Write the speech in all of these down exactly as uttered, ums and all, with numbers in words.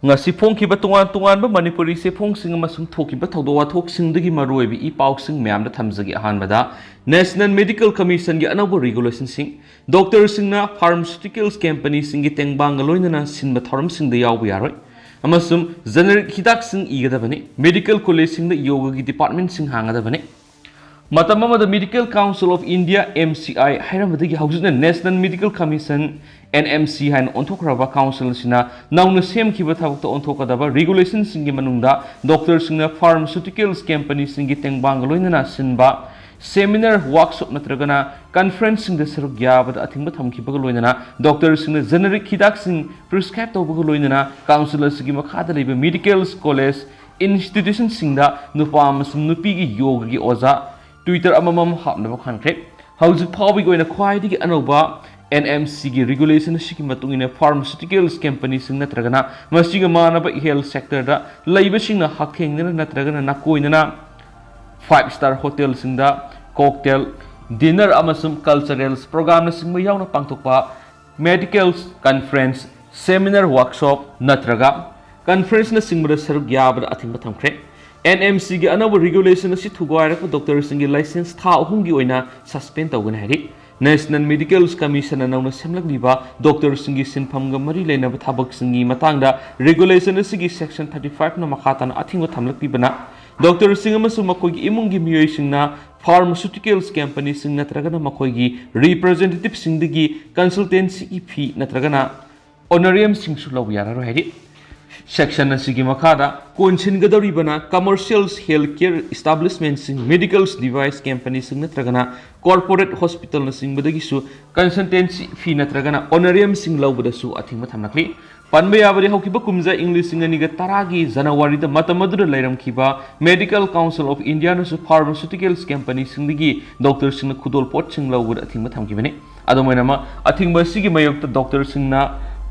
ꯉꯁꯤ ꯐꯣꯡꯈꯤꯕ ꯇꯣꯉꯥꯟ ꯇꯣꯉꯥꯟꯕ ꯃꯅꯤꯄꯨꯔꯤ ꯆꯦꯐꯣꯡꯁꯤꯡ ꯑꯃꯁꯨꯡ ꯊꯣꯛꯈꯤꯕ ꯊꯧꯗꯣꯛ ꯋꯥꯊꯣꯛꯁꯤꯡꯗꯒꯤ ꯃꯔꯨꯑꯣꯏꯕ ꯏ ꯄꯥꯎꯁꯤꯡ ꯃꯌꯥꯝꯗ ꯊꯝꯖꯒꯦ꯫ ꯑꯍꯥꯟꯕꯗ, National Medical Commissionꯒꯤ ꯑꯅꯧꯕ regulationꯁꯤꯡ꯫ ꯗꯣꯛꯇꯔꯁꯤꯡꯅ pharmaceuticals companyꯁꯤꯡꯒꯤ ꯇꯦꯡꯕꯥꯡꯒ ꯂꯣꯏꯅꯅ ꯁꯤꯟꯕ ꯊꯧꯔꯝꯁꯤꯡꯗ ꯌꯥꯎꯕ ꯌꯥꯔꯣꯏ ꯑꯃꯁꯨꯡ generic ꯍꯤꯗꯥꯛꯁꯤꯡ ꯏꯒꯗꯕꯅꯤ꯫ Medical collegeꯁꯤꯡꯗ yogaꯒꯤ departmentꯁꯤꯡ ꯍꯥꯡꯒꯗꯕꯅꯤ꯫ ꯃꯇꯝ ꯑꯃꯗ Medical Council of India, M C I, ꯍꯥꯏꯔꯝꯕꯗꯒꯤ ꯍꯧꯖꯤꯛꯅ National Medical Commission, N M C, ꯍꯥꯏꯅ ꯑꯣꯟꯊꯣꯛꯈ꯭ꯔꯕ council ꯑꯁꯤꯅ ꯅꯧꯅ ꯁꯦꯝꯈꯤꯕ ꯊꯕꯛꯇ ꯑꯣꯟꯊꯣꯛꯀꯗꯕ regulationꯁꯤꯡꯒꯤ ꯃꯅꯨꯡꯗ ꯗꯣꯛꯇꯔꯁꯤꯡꯅ pharmaceuticals companyꯁꯤꯡꯒꯤ ꯇꯦꯡꯕꯥꯡꯒ ꯂꯣꯏꯅꯅ ꯁꯤꯟꯕ seminar, workshop ꯅꯠꯇ꯭ꯔꯒꯅ conferenceꯁꯤꯡꯗ ꯁꯔꯨꯛ ꯌꯥꯕꯗ ꯑꯊꯤꯡꯕ ꯊꯝꯈꯤꯕꯒ ꯂꯣꯏꯅꯅ ꯗꯣꯛꯇꯔꯁꯤꯡꯅ generic ꯍꯤꯗꯥꯛꯁꯤꯡ prescribe ꯇꯧꯕꯒ ꯂꯣꯏꯅꯅ council ꯑꯁꯤꯒꯤ ꯃꯈꯥꯗ ꯂꯩꯕ medical college, institutionꯁꯤꯡꯗ ꯅꯨꯄꯥ ꯑꯃꯁꯨꯡ ꯅꯨꯄꯤꯒꯤ yogaꯒꯤ ꯑꯣꯖꯥ tutor ꯑꯃꯃꯝ ꯍꯥꯞꯅꯕ ꯈꯟꯈ꯭ꯔꯦ꯫ ꯍꯧꯖꯤꯛ ꯐꯥꯎꯕꯒꯤ ꯑꯣꯏꯅ ꯈ꯭ꯋꯥꯏꯗꯒꯤ ꯑꯅꯧꯕ N M Cꯒꯤ regulation ꯑꯁꯤꯒꯤ ꯃꯇꯨꯡ ꯏꯟꯅ pharmaceuticals companyꯁꯤꯡ ꯅꯠꯇ꯭ꯔꯒꯅ ꯃꯁꯤꯒ ꯃꯥꯟꯅꯕ health sectorꯗ ꯂꯩꯕꯁꯤꯡꯅ ꯍꯛꯊꯦꯡꯅꯅ ꯅꯠꯇ꯭ꯔꯒꯅ ꯅꯥꯀꯣꯏꯅꯅ five star hotelꯁꯤꯡꯗ cocktail, dinner ꯑꯃꯁꯨꯡ culturals programꯅꯆꯤꯡꯕ ꯌꯥꯎꯅ ꯄꯥꯡꯊꯣꯛꯄ medical conference, seminar, workshop ꯅꯠꯇ꯭ꯔꯒ conferenceꯅꯆꯤꯡꯕꯗ ꯁꯔꯨꯛ ꯌꯥꯕꯗ ꯑꯊꯤꯡꯕ ꯊꯝꯈ꯭ꯔꯦ꯫ N M Cꯒꯤ ꯑꯅꯧꯕ regulation ꯑꯁꯤ ꯊꯨꯒꯥꯏꯔꯛꯄ ꯗꯣꯛꯇꯔꯁꯤꯡꯒꯤ license ꯊꯥ ꯑꯍꯨꯝꯒꯤ ꯑꯣꯏꯅ suspend ꯇꯧꯒꯅꯤ ꯍꯥꯏꯔꯤ꯫ National Medical Commissionꯅ ꯅꯧꯅ ꯁꯦꯝꯂꯛꯂꯤꯕ ꯗꯣꯛꯇꯔꯁꯤꯡꯒꯤ ꯁꯤꯟꯐꯝꯒ ꯃꯔꯤ ꯂꯩꯅꯕ ꯊꯕꯛꯁꯤꯡꯒꯤ ꯃꯇꯥꯡꯗ regulation ꯑꯁꯤꯒꯤ section thirty fiveꯅ ꯃꯈꯥ ꯇꯥꯅ ꯑꯊꯤꯡꯕ ꯊꯝꯂꯛꯂꯤꯕꯅ ꯗꯣꯛꯇꯔꯁꯤꯡ ꯑꯃꯁꯨꯡ ꯃꯈꯣꯏꯒꯤ ꯏꯃꯨꯡꯒꯤ ꯃꯤꯑꯣꯏꯁꯤꯡꯅ pharmaceuticals companyꯁꯤꯡ ꯅꯠꯇ꯭ꯔꯒꯅ ꯃꯈꯣꯏꯒꯤ representativeꯁꯤꯡꯗꯒꯤ consultancyꯒꯤ fee ꯅꯠꯇ꯭ꯔꯒꯅ honorariumꯁꯤꯡꯁꯨ ꯂꯧꯕ ꯌꯥꯔꯔꯣꯏ ꯍꯥꯏꯔꯤ꯫ Section ꯑꯁꯤꯒꯤ ꯃꯈꯥꯗ ꯀꯣꯟꯁꯤꯟꯒꯗꯧꯔꯤꯕꯅ commercial healthcare establishmentꯁꯤꯡ, medical device companyꯁꯤꯡ ꯅꯠꯇ꯭ꯔꯒꯅ corporate hospitalꯅꯆꯤꯡꯕꯗꯒꯤꯁꯨ consultancy fee ꯅꯠꯇ꯭ꯔꯒꯅ honorariumꯁꯤꯡ ꯂꯧꯕꯗꯁꯨ ꯑꯊꯤꯡꯕ ꯊꯝꯂꯛꯂꯤ꯫ ꯄꯟꯕ ꯌꯥꯕꯗꯤ ꯍꯧꯈꯤꯕ ꯀꯨꯝꯖꯥ ꯏꯪ ꯂꯤꯁꯤꯡ ꯑꯅꯤꯒ ꯇꯔꯥꯒꯤ Januaryꯗ ꯃꯇꯝ ꯑꯗꯨꯗ ꯂꯩꯔꯝꯈꯤꯕ Medical Council of Indiaꯅꯁꯨ pharmaceuticals companyꯁꯤꯡꯗꯒꯤ ꯗꯣꯛꯇꯔꯁꯤꯡꯅ ꯈꯨꯗꯣꯜꯄꯣꯠꯁꯤꯡ ꯂꯧꯕꯗ ꯑꯊꯤꯡꯕ ꯊꯝꯈꯤꯕꯅꯤ꯫ ꯑꯗꯨꯝ ꯑꯣꯏꯅꯃꯛ, ꯑꯊꯤꯡꯕ ꯑꯁꯤꯒꯤ ꯃꯥꯌꯣꯛꯇ ꯗꯣꯛꯇꯔꯁꯤꯡꯅ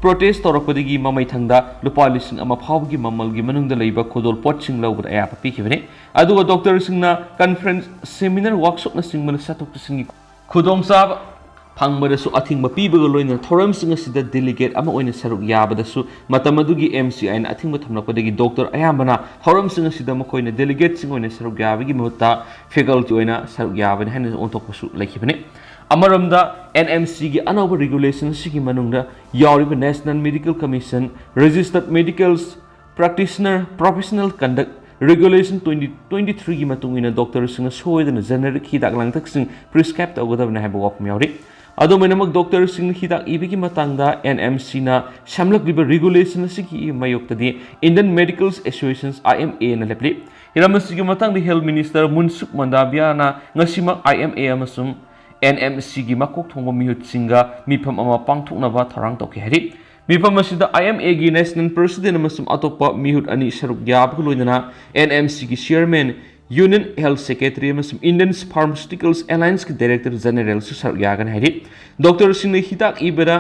protest ꯇꯧꯔꯛꯄꯗꯒꯤ ꯃꯃꯩꯊꯪꯗ ꯂꯨꯄꯥ ꯂꯤꯁꯤꯡ ꯑꯃ ꯐꯥꯎꯕꯒꯤ ꯃꯃꯜꯒꯤ ꯃꯅꯨꯡꯗ ꯂꯩꯕ ꯈꯨꯗꯣꯜꯄꯣꯠꯁꯤꯡ ꯂꯧꯕꯗ ꯑꯌꯥꯕ ꯄꯤꯈꯤꯕꯅꯤ꯫ ꯑꯗꯨꯒ ꯗꯣꯛꯇꯔꯁꯤꯡꯅ conference, seminar, workshopꯅꯆꯤꯡꯕꯗ ꯆꯠꯊꯣꯛ ꯆꯠꯁꯤꯟꯒꯤ ꯈꯨꯗꯣꯡꯆꯥꯕ ꯍꯪꯕꯗꯁꯨ ꯑꯊꯤꯡꯕ ꯄꯤꯕꯒ ꯂꯣꯏꯅꯅ ꯊꯧꯔꯝꯁꯤꯡ ꯑꯁꯤꯗ ꯗꯦꯂꯤꯒꯦꯠ ꯑꯃ ꯑꯣꯏꯅ ꯁꯔꯨꯛ ꯌꯥꯕꯗꯁꯨ ꯃꯇꯝ ꯑꯗꯨꯒꯤ ꯑꯦꯝ ꯁꯤ ꯑꯥꯏꯅ ꯑꯊꯤꯡꯕ ꯊꯝꯂꯛꯄꯗꯒꯤ ꯗꯣꯛꯇꯔ ꯑꯌꯥꯝꯕꯅ ꯊꯧꯔꯝꯁꯤꯡ ꯑꯁꯤꯗ ꯃꯈꯣꯏꯅ ꯗꯦꯂꯤꯒꯦꯠꯁꯤꯡ ꯑꯣꯏꯅ ꯁꯔꯨꯛ ꯌꯥꯕꯒꯤ ꯃꯍꯨꯠꯇ ꯐꯦꯀꯜꯇꯤ ꯑꯣꯏꯅ ꯁꯔꯨꯛ ꯌꯥꯕꯅꯤ ꯍꯥꯏꯅ ꯑꯣꯟꯊꯣꯛꯄꯁꯨ ꯂꯩꯈꯤꯕꯅꯤ꯫ ꯑꯃꯔꯣꯝꯗ, ꯑꯦꯟ ꯑꯦꯝ ꯁꯤꯒꯤ ꯑꯅꯧꯕ ꯔꯤꯒꯨꯂꯦꯁꯟ ꯑꯁꯤꯒꯤ ꯃꯅꯨꯡꯗ ꯌꯥꯎꯔꯤꯕ National Medical Commission, Registered Medicals Practitioner, Professional Conduct Regulation twenty twenty-threeꯒꯤ ꯃꯇꯨꯡ ꯏꯟꯅ ꯗꯣꯛꯇꯔꯁꯤꯡꯅ ꯁꯣꯏꯗꯅ ꯖꯦꯅꯦꯔꯤꯛ ꯍꯤꯗꯥꯛ ꯂꯥꯡꯊꯛꯁꯤꯡ ꯄ꯭ꯔꯤꯁꯀ꯭ꯔꯥꯏꯕ ꯇꯧꯒꯗꯕꯅꯤ ꯍꯥꯏꯕ ꯋꯥꯐꯝ ꯌꯥꯎꯔꯤ꯫ ꯑꯗꯨꯝ ꯑꯣꯏꯅꯃꯛ, ꯗꯣꯛꯇꯔꯁꯤꯡꯅ ꯍꯤꯗꯥꯛ ꯏꯕꯒꯤ ꯃꯇꯥꯡꯗ ꯑꯦꯟ ꯑꯦꯝ ꯁꯤꯅ ꯁꯦꯝꯂꯛꯂꯤꯕ ꯔꯤꯒꯨꯂꯦꯁꯟ ꯑꯁꯤꯒꯤ ꯃꯥꯌꯣꯛꯇꯗꯤ Indian Medical Associations, I M A, ꯅ ꯂꯦꯞꯂꯤ꯫ ꯍꯤꯔꯝ ꯑꯁꯤꯒꯤ ꯃꯇꯥꯡꯗ ꯍꯦꯜꯊ ꯃꯤꯅꯤꯁꯇꯔ ꯃꯟꯁꯨꯈ ꯃꯟꯗꯥꯕꯤꯌꯥꯅ ꯉꯁꯤꯃꯛ ꯑꯥꯏ ꯑꯦꯝ ꯑꯦ ꯑꯃꯁꯨꯡ ꯑꯦꯟ ꯑꯦꯝ ꯁꯤꯒꯤ ꯃꯀꯣꯛ ꯊꯣꯡꯕ ꯃꯤꯍꯨꯠꯁꯤꯡꯒ ꯃꯤꯐꯝ ꯑꯃ ꯄꯥꯡꯊꯣꯛꯅꯕ ꯊꯧꯔꯥꯡ ꯇꯧꯈꯤ ꯍꯥꯏꯔꯤ꯫ ꯃꯤꯐꯝ ꯑꯁꯤꯗ ꯑꯥꯏ ꯑꯦꯝ ꯑꯦꯒꯤ ꯅꯦꯁꯅꯦꯜ ꯄ꯭ꯔꯦꯁꯤꯗꯦꯟꯠ ꯑꯃꯁꯨꯡ ꯑꯇꯣꯞꯄ ꯃꯤꯍꯨꯠ ꯑꯅꯤ ꯁꯔꯨꯛ ꯌꯥꯕꯒ ꯂꯣꯏꯅꯅ ꯑꯦꯟ ꯑꯦꯝ ꯁꯤꯒꯤ ꯆꯤꯌꯔꯃꯦꯟ, ꯌꯨꯅꯤꯌꯟ ꯍꯦꯜꯊ ꯁꯦꯀ꯭ꯔꯦꯇꯔꯤ ꯑꯃꯁꯨꯡ ꯏꯟꯗꯤꯌꯟ ꯐꯥꯔꯃꯥꯁꯤꯎꯇꯤꯀꯜꯁ ꯑꯦꯂꯥꯌꯟꯁꯀꯤ ꯗꯥꯏꯔꯦꯛꯇꯔ ꯖꯦꯅꯔꯦꯜꯁꯨ ꯁꯔꯨꯛ ꯌꯥꯒꯅꯤ ꯍꯥꯏꯔꯤ꯫ ꯗꯣꯛꯇꯔꯁꯤꯡꯅ ꯍꯤꯗꯥꯛ ꯏꯕꯗ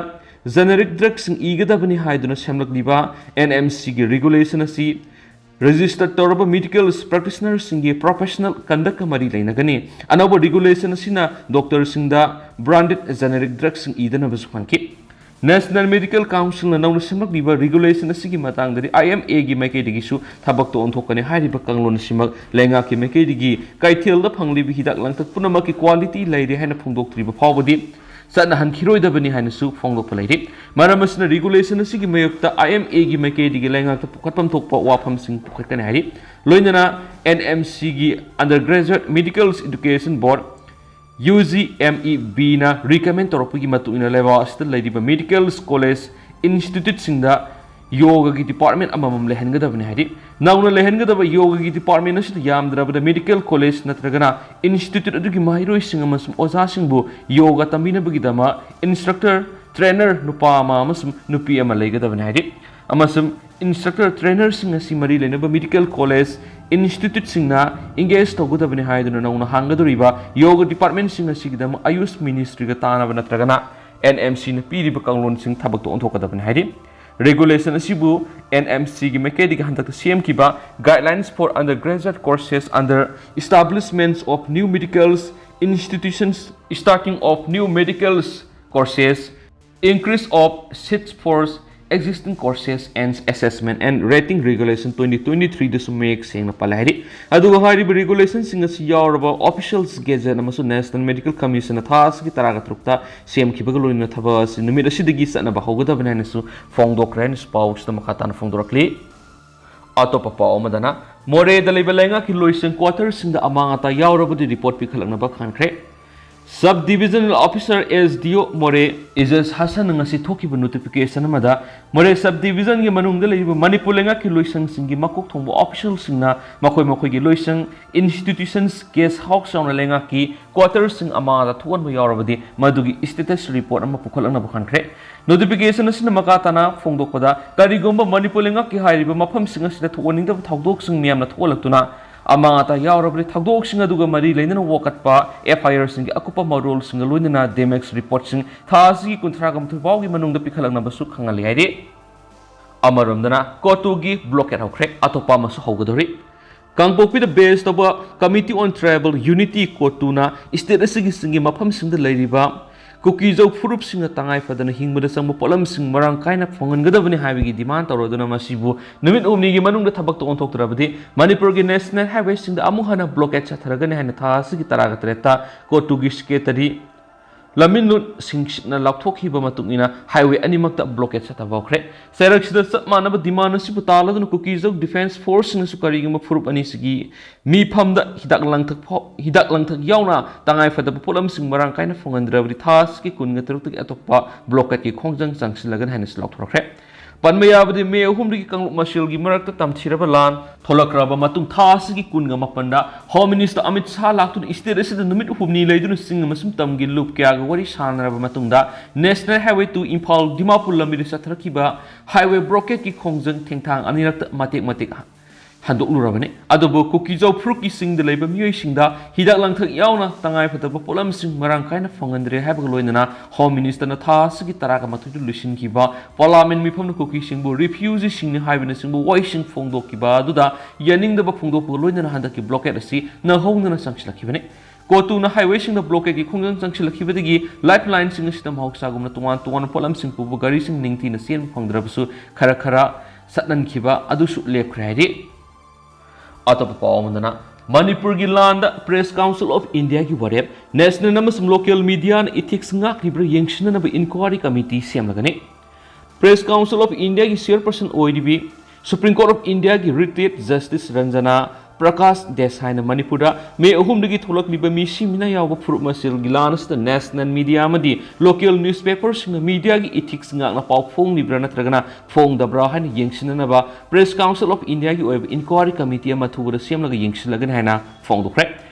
ꯖꯦꯅꯦꯔꯤꯛ ꯗ꯭ꯔꯒꯁꯤꯡ ꯏꯒꯗꯕꯅꯤ ꯍꯥꯏꯗꯨꯅ ꯁꯦꯝꯂꯛꯂꯤꯕ ꯑꯦꯟ ꯑꯦꯝ ꯁꯤꯒꯤ ꯔꯤꯒꯨꯂꯦꯁꯟ ꯑꯁꯤ ꯔꯦꯖꯤꯁꯇꯔ ꯇꯧꯔꯕ ꯃꯦꯗꯤꯀꯦꯜ ꯄ꯭ꯔꯦꯛꯇꯤꯁꯅꯔꯁꯤꯡꯒꯤ ꯄ꯭ꯔꯣꯐꯦꯁꯅꯦꯜ ꯀꯟꯗꯛꯀ ꯃꯔꯤ ꯂꯩꯅꯒꯅꯤ꯫ ꯑꯅꯧꯕ ꯔꯤꯒꯨꯂꯦꯁꯟ ꯑꯁꯤꯅ ꯗꯣꯛꯇꯔꯁꯤꯡꯗ ꯕ꯭ꯔꯥꯟꯗꯦꯗ ꯖꯦꯅꯦꯔꯤꯛ ꯗ꯭ꯔꯒꯁꯤꯡ ꯏꯗꯅꯕꯁꯨ ꯈꯪꯈꯤ꯫ ꯅꯦꯁꯅꯦꯜ ꯃꯦꯗꯤꯀꯦꯜ ꯀꯥꯎꯟꯁꯤꯜꯅ ꯅꯧꯅ ꯁꯦꯝꯂꯛꯂꯤꯕ ꯔꯤꯒꯨꯂꯦꯁꯟ ꯑꯁꯤꯒꯤ ꯃꯇꯥꯡꯗꯗꯤ ꯑꯥꯏ ꯑꯦꯝ ꯑꯦꯒꯤ ꯃꯥꯏꯀꯩꯗꯒꯤꯁꯨ ꯊꯕꯛꯇ ꯑꯣꯟꯊꯣꯛꯀꯅꯤ ꯍꯥꯏꯔꯤꯕ ꯀꯥꯡꯂꯣꯟ ꯑꯁꯤꯃꯛ ꯂꯩꯉꯥꯛꯀꯤ ꯃꯥꯏꯀꯩꯗꯒꯤ ꯀꯩꯊꯦꯜꯗ ꯐꯪꯂꯤꯕ ꯍꯤꯗꯥꯛ ꯂꯥꯡꯊꯛ ꯄꯨꯝꯅꯃꯛꯀꯤ ꯀ꯭ꯋꯥꯂꯤꯇꯤ ꯂꯩꯔꯦ ꯍꯥꯏꯅ ꯐꯣꯡꯗꯣꯛꯇ꯭ꯔꯤꯕ ꯐꯥꯎꯕꯗꯤ ꯆꯠꯅꯍꯟꯈꯤꯔꯣꯏꯗꯕꯅꯤ ꯍꯥꯏꯅꯁꯨ ꯐꯣꯡꯗꯣꯛꯄ ꯂꯩꯔꯤ꯫ ꯃꯔꯝ ꯑꯁꯤꯅ ꯔꯤꯒꯨꯂꯦꯁꯟ ꯑꯁꯤꯒꯤ ꯃꯥꯌꯣꯛꯇ ꯑꯥꯏ ꯑꯦꯝ ꯑꯦꯒꯤ ꯃꯥꯏꯀꯩꯗꯒꯤ ꯂꯩꯉꯥꯛꯇ ꯄꯨꯈꯠꯐꯝ ꯊꯣꯛꯄ ꯋꯥꯐꯝꯁꯤꯡ ꯄꯨꯈꯠꯀꯅꯤ ꯍꯥꯏꯔꯤ꯫ ꯂꯣꯏꯅꯅ ꯑꯦꯟ ꯑꯦꯝ ꯁꯤꯒꯤ Undergraduate Medical Education Board, U G M E ꯕꯤꯅ ꯔꯤꯀꯃꯦꯟ ꯇꯧꯔꯛꯄꯒꯤ ꯃꯇꯨꯡ ꯏꯟꯅ ꯂꯩꯕꯥꯛ ꯑꯁꯤꯗ ꯂꯩꯔꯤꯕ ꯃꯦꯗꯤꯀꯦꯜ ꯀꯣꯂꯦꯖ, ꯏꯟꯁꯇꯤꯇ꯭ꯌꯨꯠꯁꯤꯡꯗ ꯌꯣꯒꯒꯤ ꯗꯤꯄꯥꯔꯠꯃꯦꯟ ꯑꯃꯃꯝ ꯂꯩꯍꯟꯒꯗꯕꯅꯤ ꯍꯥꯏꯔꯤ꯫ ꯅꯧꯅ ꯂꯩꯍꯟꯒꯗꯕ ꯌꯣꯒꯒꯤ ꯗꯤꯄꯥꯔꯠꯃꯦꯟ ꯑꯁꯤꯗ ꯌꯥꯝꯗ꯭ꯔꯕꯗ ꯃꯦꯗꯤꯀꯦꯜ ꯀꯣꯂꯦꯖ ꯅꯠꯇ꯭ꯔꯒꯅ ꯏꯟꯁꯇꯤꯇ꯭ꯌꯨꯠ ꯑꯗꯨꯒꯤ ꯃꯍꯩꯔꯣꯏꯁꯤꯡ ꯑꯃꯁꯨꯡ ꯑꯣꯖꯥꯁꯤꯡꯕꯨ ꯌꯣꯒ ꯇꯝꯕꯤꯅꯕꯒꯤꯗꯃꯛ ꯏꯟꯁꯇ꯭ꯔꯛꯇꯔ, ꯇ꯭ꯔꯦꯅꯔ ꯅꯨꯄꯥ ꯑꯃ ꯑꯃꯁꯨꯡ ꯅꯨꯄꯤ ꯑꯃ ꯂꯩꯒꯗꯕꯅꯤ ꯍꯥꯏꯔꯤ꯫ ꯑꯃꯁꯨꯡ ꯏꯟꯁꯇ꯭ꯔꯛꯇꯔ, ꯇ꯭ꯔꯦꯅꯔꯁꯤꯡ ꯑꯁꯤ ꯃꯔꯤ ꯂꯩꯅꯕ ꯃꯦꯗꯤꯀꯦꯜ ꯀꯣꯂꯦꯖ, ꯏꯟꯁꯇꯤꯇ꯭ꯌꯨꯠꯁꯤꯡꯅ ꯏꯪꯒꯦꯖ ꯇꯧꯒꯗꯕꯅꯤ ꯍꯥꯏꯗꯨꯅ ꯅꯧꯅ ꯍꯥꯡꯒꯗꯧꯔꯤꯕ ꯌꯣꯒ ꯗꯤꯄꯥꯔꯠꯃꯦꯟꯁꯤꯡ ꯑꯁꯤꯒꯤꯗꯃꯛ ꯑꯌꯨꯁ ꯃꯤꯅꯤꯁꯇ꯭ꯔꯤꯒ ꯇꯥꯟꯅꯕ ꯅꯠꯇ꯭ꯔꯒꯅ ꯑꯦꯟ ꯑꯦꯝ ꯁꯤꯅ ꯄꯤꯔꯤꯕ ꯀꯥꯡꯂꯣꯟꯁꯤꯡ ꯊꯕꯛꯇ ꯑꯣꯟꯊꯣꯛꯀꯗꯕꯅꯤ ꯍꯥꯏꯔꯤ꯫ ꯔꯤꯒꯨꯂꯦꯁꯟ ꯑꯁꯤꯕꯨ ꯑꯦꯟ ꯑꯦꯝ ꯁꯤꯒꯤ ꯃꯥꯏꯀꯩꯗꯒꯤ ꯍꯟꯗꯛꯇ ꯁꯦꯝꯈꯤꯕ Guidelines for Undergraduate Courses under Establishments of New Medical institutions, starting of new medical courses, increase of seats for existing courses and assessment and rating regulation twenty twenty-three ꯗꯁꯨ ꯃꯌꯦꯛ ꯁꯦꯡꯅ ꯄꯜꯂꯦ ꯍꯥꯏꯔꯤ꯫ ꯑꯗꯨꯒ ꯍꯥꯏꯔꯤꯕ regulationꯁꯤꯡ ꯑꯁꯤ ꯌꯥꯎꯔꯕ officials gazette ꯑꯃꯁꯨ National Medical Commissionꯅ ꯊꯥ ꯑꯁꯤꯒꯤ ꯇꯔꯥꯒ ꯇꯔꯨꯛꯇ ꯁꯦꯝꯈꯤꯕꯒ ꯂꯣꯏꯅꯅ ꯊꯕꯛ ꯑꯁꯤ ꯅꯨꯃꯤꯠ ꯑꯁꯤꯗꯒꯤ ꯆꯠꯅꯕ ꯍꯧꯒꯗꯕꯅꯤ ꯍꯥꯏꯅꯁꯨ ꯐꯣꯡꯗꯣꯛꯈ꯭ꯔꯦ ꯍꯥꯏꯅꯁꯨ ꯄꯥꯎꯁꯤꯗ ꯃꯈꯥ ꯇꯥꯅ ꯐꯣꯡꯗꯣꯔꯛꯂꯤ꯫ ꯑꯇꯣꯞꯄ ꯄꯥꯎ ꯑꯃꯗꯅ, ꯃꯣꯔꯦꯗ ꯂꯩꯕ ꯂꯩꯉꯥꯛꯀꯤ ꯂꯣꯏꯁꯪ quarterꯁꯤꯡꯗ ꯑꯃꯥꯡ ꯑꯇꯥ ꯌꯥꯎꯔꯕꯗꯤ report ꯄꯤꯈꯠꯂꯛꯅꯕ ꯈꯟꯈ꯭ꯔꯦ꯫ Sub Divisional Officer, S D O, ꯃꯣꯔꯦ, ꯏꯖꯁ ꯍꯁꯟꯅ ꯉꯁꯤ ꯊꯣꯛꯈꯤꯕ notification ꯑꯃꯗ ꯃꯣꯔꯦ Sub Divisionꯒꯤ ꯃꯅꯨꯡꯗ ꯂꯩꯔꯤꯕ ꯃꯅꯤꯄꯨꯔ ꯂꯩꯉꯥꯛꯀꯤ ꯂꯣꯏꯁꯪꯁꯤꯡꯒꯤ ꯃꯀꯣꯛ ꯊꯣꯡꯕ officialꯁꯤꯡꯅ ꯃꯈꯣꯏ ꯃꯈꯣꯏꯒꯤ ꯂꯣꯏꯁꯪ, institutions, guest house ꯌꯥꯎꯅ ꯂꯩꯉꯥꯛꯀꯤ quarterꯁꯤꯡ ꯑꯃꯥꯡ ꯑꯇꯥ ꯊꯣꯛꯍꯟꯕ ꯌꯥꯎꯔꯕꯗꯤ ꯃꯗꯨꯒꯤ status report ꯑꯃ ꯄꯨꯈꯠꯂꯛꯅꯕ ꯈꯟꯈ꯭ꯔꯦ꯫ Notification ꯑꯁꯤꯅ ꯃꯈꯥ ꯇꯥꯅ ꯐꯣꯡꯗꯣꯛꯄꯗ, ꯀꯔꯤꯒꯨꯝꯕ ꯃꯅꯤꯄꯨꯔ ꯂꯩꯉꯥꯛꯀꯤ ꯍꯥꯏꯔꯤꯕ ꯃꯐꯝꯁꯤꯡ ꯑꯁꯤꯗ ꯊꯣꯛꯍꯟꯅꯤꯡꯗꯕ ꯊꯧꯗꯣꯛꯁꯤꯡ ꯃꯌꯥꯝꯅ ꯊꯣꯛꯍꯜꯂꯛꯇꯨꯅ ꯑꯃꯥꯡ ꯑꯇꯥ ꯌꯥꯎꯔꯕꯗꯤ ꯊꯧꯗꯣꯛꯁꯤꯡ ꯑꯗꯨꯒ ꯃꯔꯤ ꯂꯩꯅꯅ ꯋꯥꯀꯠꯄ F I Rꯁꯤꯡꯒꯤ ꯑꯀꯨꯞꯄ ꯃꯔꯣꯜꯁꯤꯡꯒ ꯂꯣꯏꯅꯅ damage reportꯁꯤꯡ ꯊꯥ ꯑꯁꯤꯒꯤ ꯀꯨꯟꯊ꯭ꯔꯥꯒ ꯃꯥꯊꯣꯏ ꯐꯥꯎꯒꯤ ꯃꯅꯨꯡꯗ ꯄꯤꯈꯠꯂꯛꯅꯕꯁꯨ ꯈꯪꯍꯜꯂꯤ ꯍꯥꯏꯔꯤ꯫ ꯑꯃꯔꯣꯝꯗꯅ, COTUꯒꯤ blockade ꯍꯧꯈ꯭ꯔꯦ꯫ ꯑꯇꯣꯞꯄ ꯑꯃꯁꯨ ꯍꯧꯒꯗꯧꯔꯤ꯫ ꯀꯥꯡꯄꯣꯛꯄꯤꯗ base ꯇꯧꯕ Committee on Tribal Unity, COTUꯅ state ꯑꯁꯤꯒꯤ ꯆꯤꯡꯒꯤ ꯃꯐꯝꯁꯤꯡꯗ ꯂꯩꯔꯤꯕ ꯀꯨꯀꯤꯖꯧ ꯐꯨꯔꯨꯞꯁꯤꯡꯅ ꯇꯉꯥꯏ ꯐꯗꯅ ꯍꯤꯡꯕꯗ ꯆꯪꯕ ꯄꯣꯠꯂꯝꯁꯤꯡ ꯃꯔꯥꯡ ꯀꯥꯏꯅ ꯐꯪꯍꯟꯒꯗꯕꯅꯤ ꯍꯥꯏꯕꯒꯤ demand ꯇꯧꯔꯗꯨꯅ ꯃꯁꯤꯕꯨ ꯅꯨꯃꯤꯠ ꯍꯨꯝꯅꯤꯒꯤ ꯃꯅꯨꯡꯗ ꯊꯕꯛꯇ ꯑꯣꯟꯊꯣꯛꯇ꯭ꯔꯕꯗꯤ ꯃꯅꯤꯄꯨꯔꯒꯤ national highwayꯁꯤꯡꯗ ꯑꯃꯨꯛ ꯍꯟꯅ blockade ꯆꯠꯊꯔꯒꯅꯤ ꯍꯥꯏꯅ ꯊꯥ ꯑꯁꯤꯒꯤ ꯇꯔꯥꯒ ꯇꯔꯦꯠꯇ COTUꯒꯤ secretary ꯂꯝꯃꯤꯟꯂꯨꯟ ꯁꯤꯡꯁꯤꯠꯅ ꯂꯥꯎꯊꯣꯛꯈꯤꯕ ꯃꯇꯨꯡ ꯏꯟꯅ highway ꯑꯅꯤꯃꯛꯇ blockade ꯆꯠꯊꯕ ꯍꯧꯈ꯭ꯔꯦ꯫ ꯆꯩꯔꯛꯁꯤꯗ ꯆꯞ ꯃꯥꯟꯅꯕ demand ꯑꯁꯤꯕꯨ ꯇꯥꯜꯂꯗꯨꯅ ꯀꯨꯀꯤꯖꯧ defence forceꯁꯤꯡꯅꯁꯨ ꯀꯔꯤꯒꯨꯝꯕ ꯐꯨꯔꯨꯞ ꯑꯅꯤꯁꯤꯒꯤ ꯃꯤꯐꯝꯗ ꯍꯤꯗꯥꯛ ꯂꯥꯡꯊꯛ ꯐꯥꯎ-, ꯍꯤꯗꯥꯛ ꯂꯥꯡꯊꯛ ꯌꯥꯎꯅ ꯇꯉꯥꯏ ꯐꯗꯕ ꯄꯣꯠꯂꯝꯁꯤꯡ ꯃꯔꯥꯡ ꯀꯥꯏꯅ ꯐꯪꯍꯟꯗ꯭ꯔꯕꯗꯤ ꯊꯥ ꯑꯁꯤꯒꯤ ꯀꯨꯟꯒ ꯇꯔꯨꯛꯇꯒꯤ ꯑꯇꯣꯞꯄ blockadeꯀꯤ ꯈꯣꯡꯖꯪ ꯆꯪꯁꯤꯜꯂꯒꯅꯤ ꯍꯥꯏꯅꯁꯨ ꯂꯥꯎꯊꯣꯔꯛꯈ꯭ꯔꯦ꯫ ꯄꯟꯕ ꯌꯥꯕꯗꯤ, ꯃꯦ ꯑꯍꯨꯝꯗꯒꯤ ꯀꯥꯡꯂꯨꯞ ꯃꯁꯦꯜꯒꯤ ꯃꯔꯛꯇ ꯇꯝꯊꯤꯔꯕ ꯂꯥꯟ ꯊꯣꯛꯂꯛꯈ꯭ꯔꯕ ꯃꯇꯨꯡ ꯊꯥ ꯑꯁꯤꯒꯤ ꯀꯨꯟꯒ ꯃꯥꯄꯟꯗ Home Minister ꯑꯃꯤꯠ ꯁꯥꯍ ꯂꯥꯛꯇꯨꯅ state ꯑꯁꯤꯗ ꯅꯨꯃꯤꯠ ꯍꯨꯝꯅꯤ ꯂꯩꯗꯨꯅ ꯆꯤꯡ ꯑꯃꯁꯨꯡ ꯇꯝꯒꯤ ꯂꯨꯞ ꯀꯌꯥꯒ ꯋꯥꯔꯤ ꯁꯥꯟꯅꯔꯕ ꯃꯇꯨꯡꯗ National Highway two Imphal Dimapur ꯂꯝꯕꯤꯗ ꯆꯠꯊꯔꯛꯈꯤꯕ highway blockadeꯀꯤ ꯈꯣꯡꯖꯪ ꯊꯦꯡꯊꯥꯡ ꯑꯅꯤꯔꯛꯇ ꯃꯇꯦꯛ ꯃꯇꯦꯛ ꯍꯟꯗꯣꯛꯂꯨꯔꯕꯅꯤ꯫ ꯑꯗꯨꯕꯨ ꯀꯨꯀꯤꯖꯧ ꯐꯨꯔꯨꯞꯀꯤ ꯆꯤꯡꯗ ꯂꯩꯕ ꯃꯤꯑꯣꯏꯁꯤꯡꯗ ꯍꯤꯗꯥꯛ ꯂꯥꯡꯊꯛ ꯌꯥꯎꯅ ꯇꯉꯥꯏ ꯐꯗꯕ ꯄꯣꯠꯂꯝꯁꯤꯡ ꯃꯔꯥꯡ ꯀꯥꯏꯅ ꯐꯪꯍꯟꯗ꯭ꯔꯦ ꯍꯥꯏꯕꯒ ꯂꯣꯏꯅꯅ Home Ministerꯅ ꯊꯥ ꯑꯁꯤꯒꯤ ꯇꯔꯥꯒ ꯃꯥꯊꯣꯏꯗ ꯂꯣꯏꯁꯤꯟꯈꯤꯕ Parliament ꯃꯤꯐꯝꯅ ꯀꯨꯀꯤꯁꯤꯡꯕꯨ refugeeꯁꯤꯡꯅꯤ ꯍꯥꯏꯕꯅꯆꯤꯡꯕ ꯋꯥꯍꯩꯁꯤꯡ ꯐꯣꯡꯗꯣꯛꯈꯤꯕ ꯑꯗꯨꯗ ꯌꯥꯅꯤꯡꯗꯕ ꯐꯣꯡꯗꯣꯛꯄꯒ ꯂꯣꯏꯅꯅ ꯍꯟꯗꯛꯀꯤ blockade ꯑꯁꯤ ꯅꯧꯍꯧꯅꯅ ꯆꯪꯁꯤꯜꯂꯛꯈꯤꯕꯅꯤ꯫ ꯀꯣꯇꯨꯅ highwayꯁꯤꯡꯗ blockadeꯀꯤ ꯈꯣꯡꯖꯪ ꯆꯪꯁꯤꯜꯂꯛꯈꯤꯕꯗꯒꯤ lifelineꯁꯤꯡ ꯑꯁꯤꯗ ꯃꯍꯧꯁꯥꯒꯨꯝꯅ ꯇꯣꯉꯥꯟ ꯇꯣꯉꯥꯟꯕ ꯄꯣꯠꯂꯝꯁꯤꯡ ꯄꯨꯕ ꯒꯥꯔꯤꯁꯤꯡ ꯅꯤꯡꯊꯤꯅ ꯆꯦꯟꯕ ꯐꯪꯗ꯭ꯔꯕꯁꯨ ꯈꯔ ꯈꯔ ꯆꯠꯍꯟꯈꯤꯕ ꯑꯗꯨꯁꯨ ꯂꯦꯞꯈ꯭ꯔꯦ ꯍꯥꯏꯔꯤ꯫ ꯑꯇꯣꯞꯄ ꯄꯥꯎ ꯑꯃꯗꯅ, ꯃꯅꯤꯄꯨꯔꯒꯤ ꯂꯥꯟꯗ Press Council of Indiaꯒꯤ ꯋꯥꯔꯦꯞ, national ꯑꯃꯁꯨꯡ local mediaꯅ ethics ꯉꯥꯛꯂꯤꯕ꯭ꯔꯥ ꯌꯦꯡꯁꯤꯟꯅꯅꯕ inquiry committee ꯁꯦꯝꯂꯒꯅꯤ꯫ Press Council of Indiaꯒꯤ chairperson ꯑꯣꯏꯔꯤꯕꯤ Supreme Court of Indiaꯒꯤ retired Justice Ranjana Prakash ꯗꯦꯁꯥꯏꯅ ꯃꯅꯤꯄꯨꯔꯗ ꯃꯦ ꯑꯍꯨꯝꯗꯒꯤ ꯊꯣꯛꯂꯛꯂꯤꯕ ꯃꯤꯁꯤ ꯃꯤꯅꯥ ꯌꯥꯎꯕ ꯐꯨꯔꯨꯞ ꯃꯁꯦꯜꯒꯤ ꯂꯥꯟ ꯑꯁꯤꯗ national media ꯑꯃꯗꯤ local newspaperꯁꯤꯡꯅ mediaꯒꯤ ethics ꯉꯥꯛꯅ ꯄꯥꯎ ꯐꯣꯡꯂꯤꯕ꯭ꯔꯥ ꯅꯠꯇ꯭ꯔꯒꯅ ꯐꯣꯡꯗꯕ꯭ꯔꯥ ꯍꯥꯏꯅ ꯌꯦꯡꯁꯤꯟꯅꯅꯕ Press Council of Indiaꯒꯤ ꯑꯣꯏꯕ inquiry committee ꯑꯃ ꯑꯊꯨꯕꯗ ꯁꯦꯝꯂꯒ ꯌꯦꯡꯁꯤꯜꯂꯒꯅꯤ ꯍꯥꯏꯅ ꯐꯣꯡꯗꯣꯛꯈ꯭ꯔꯦ꯫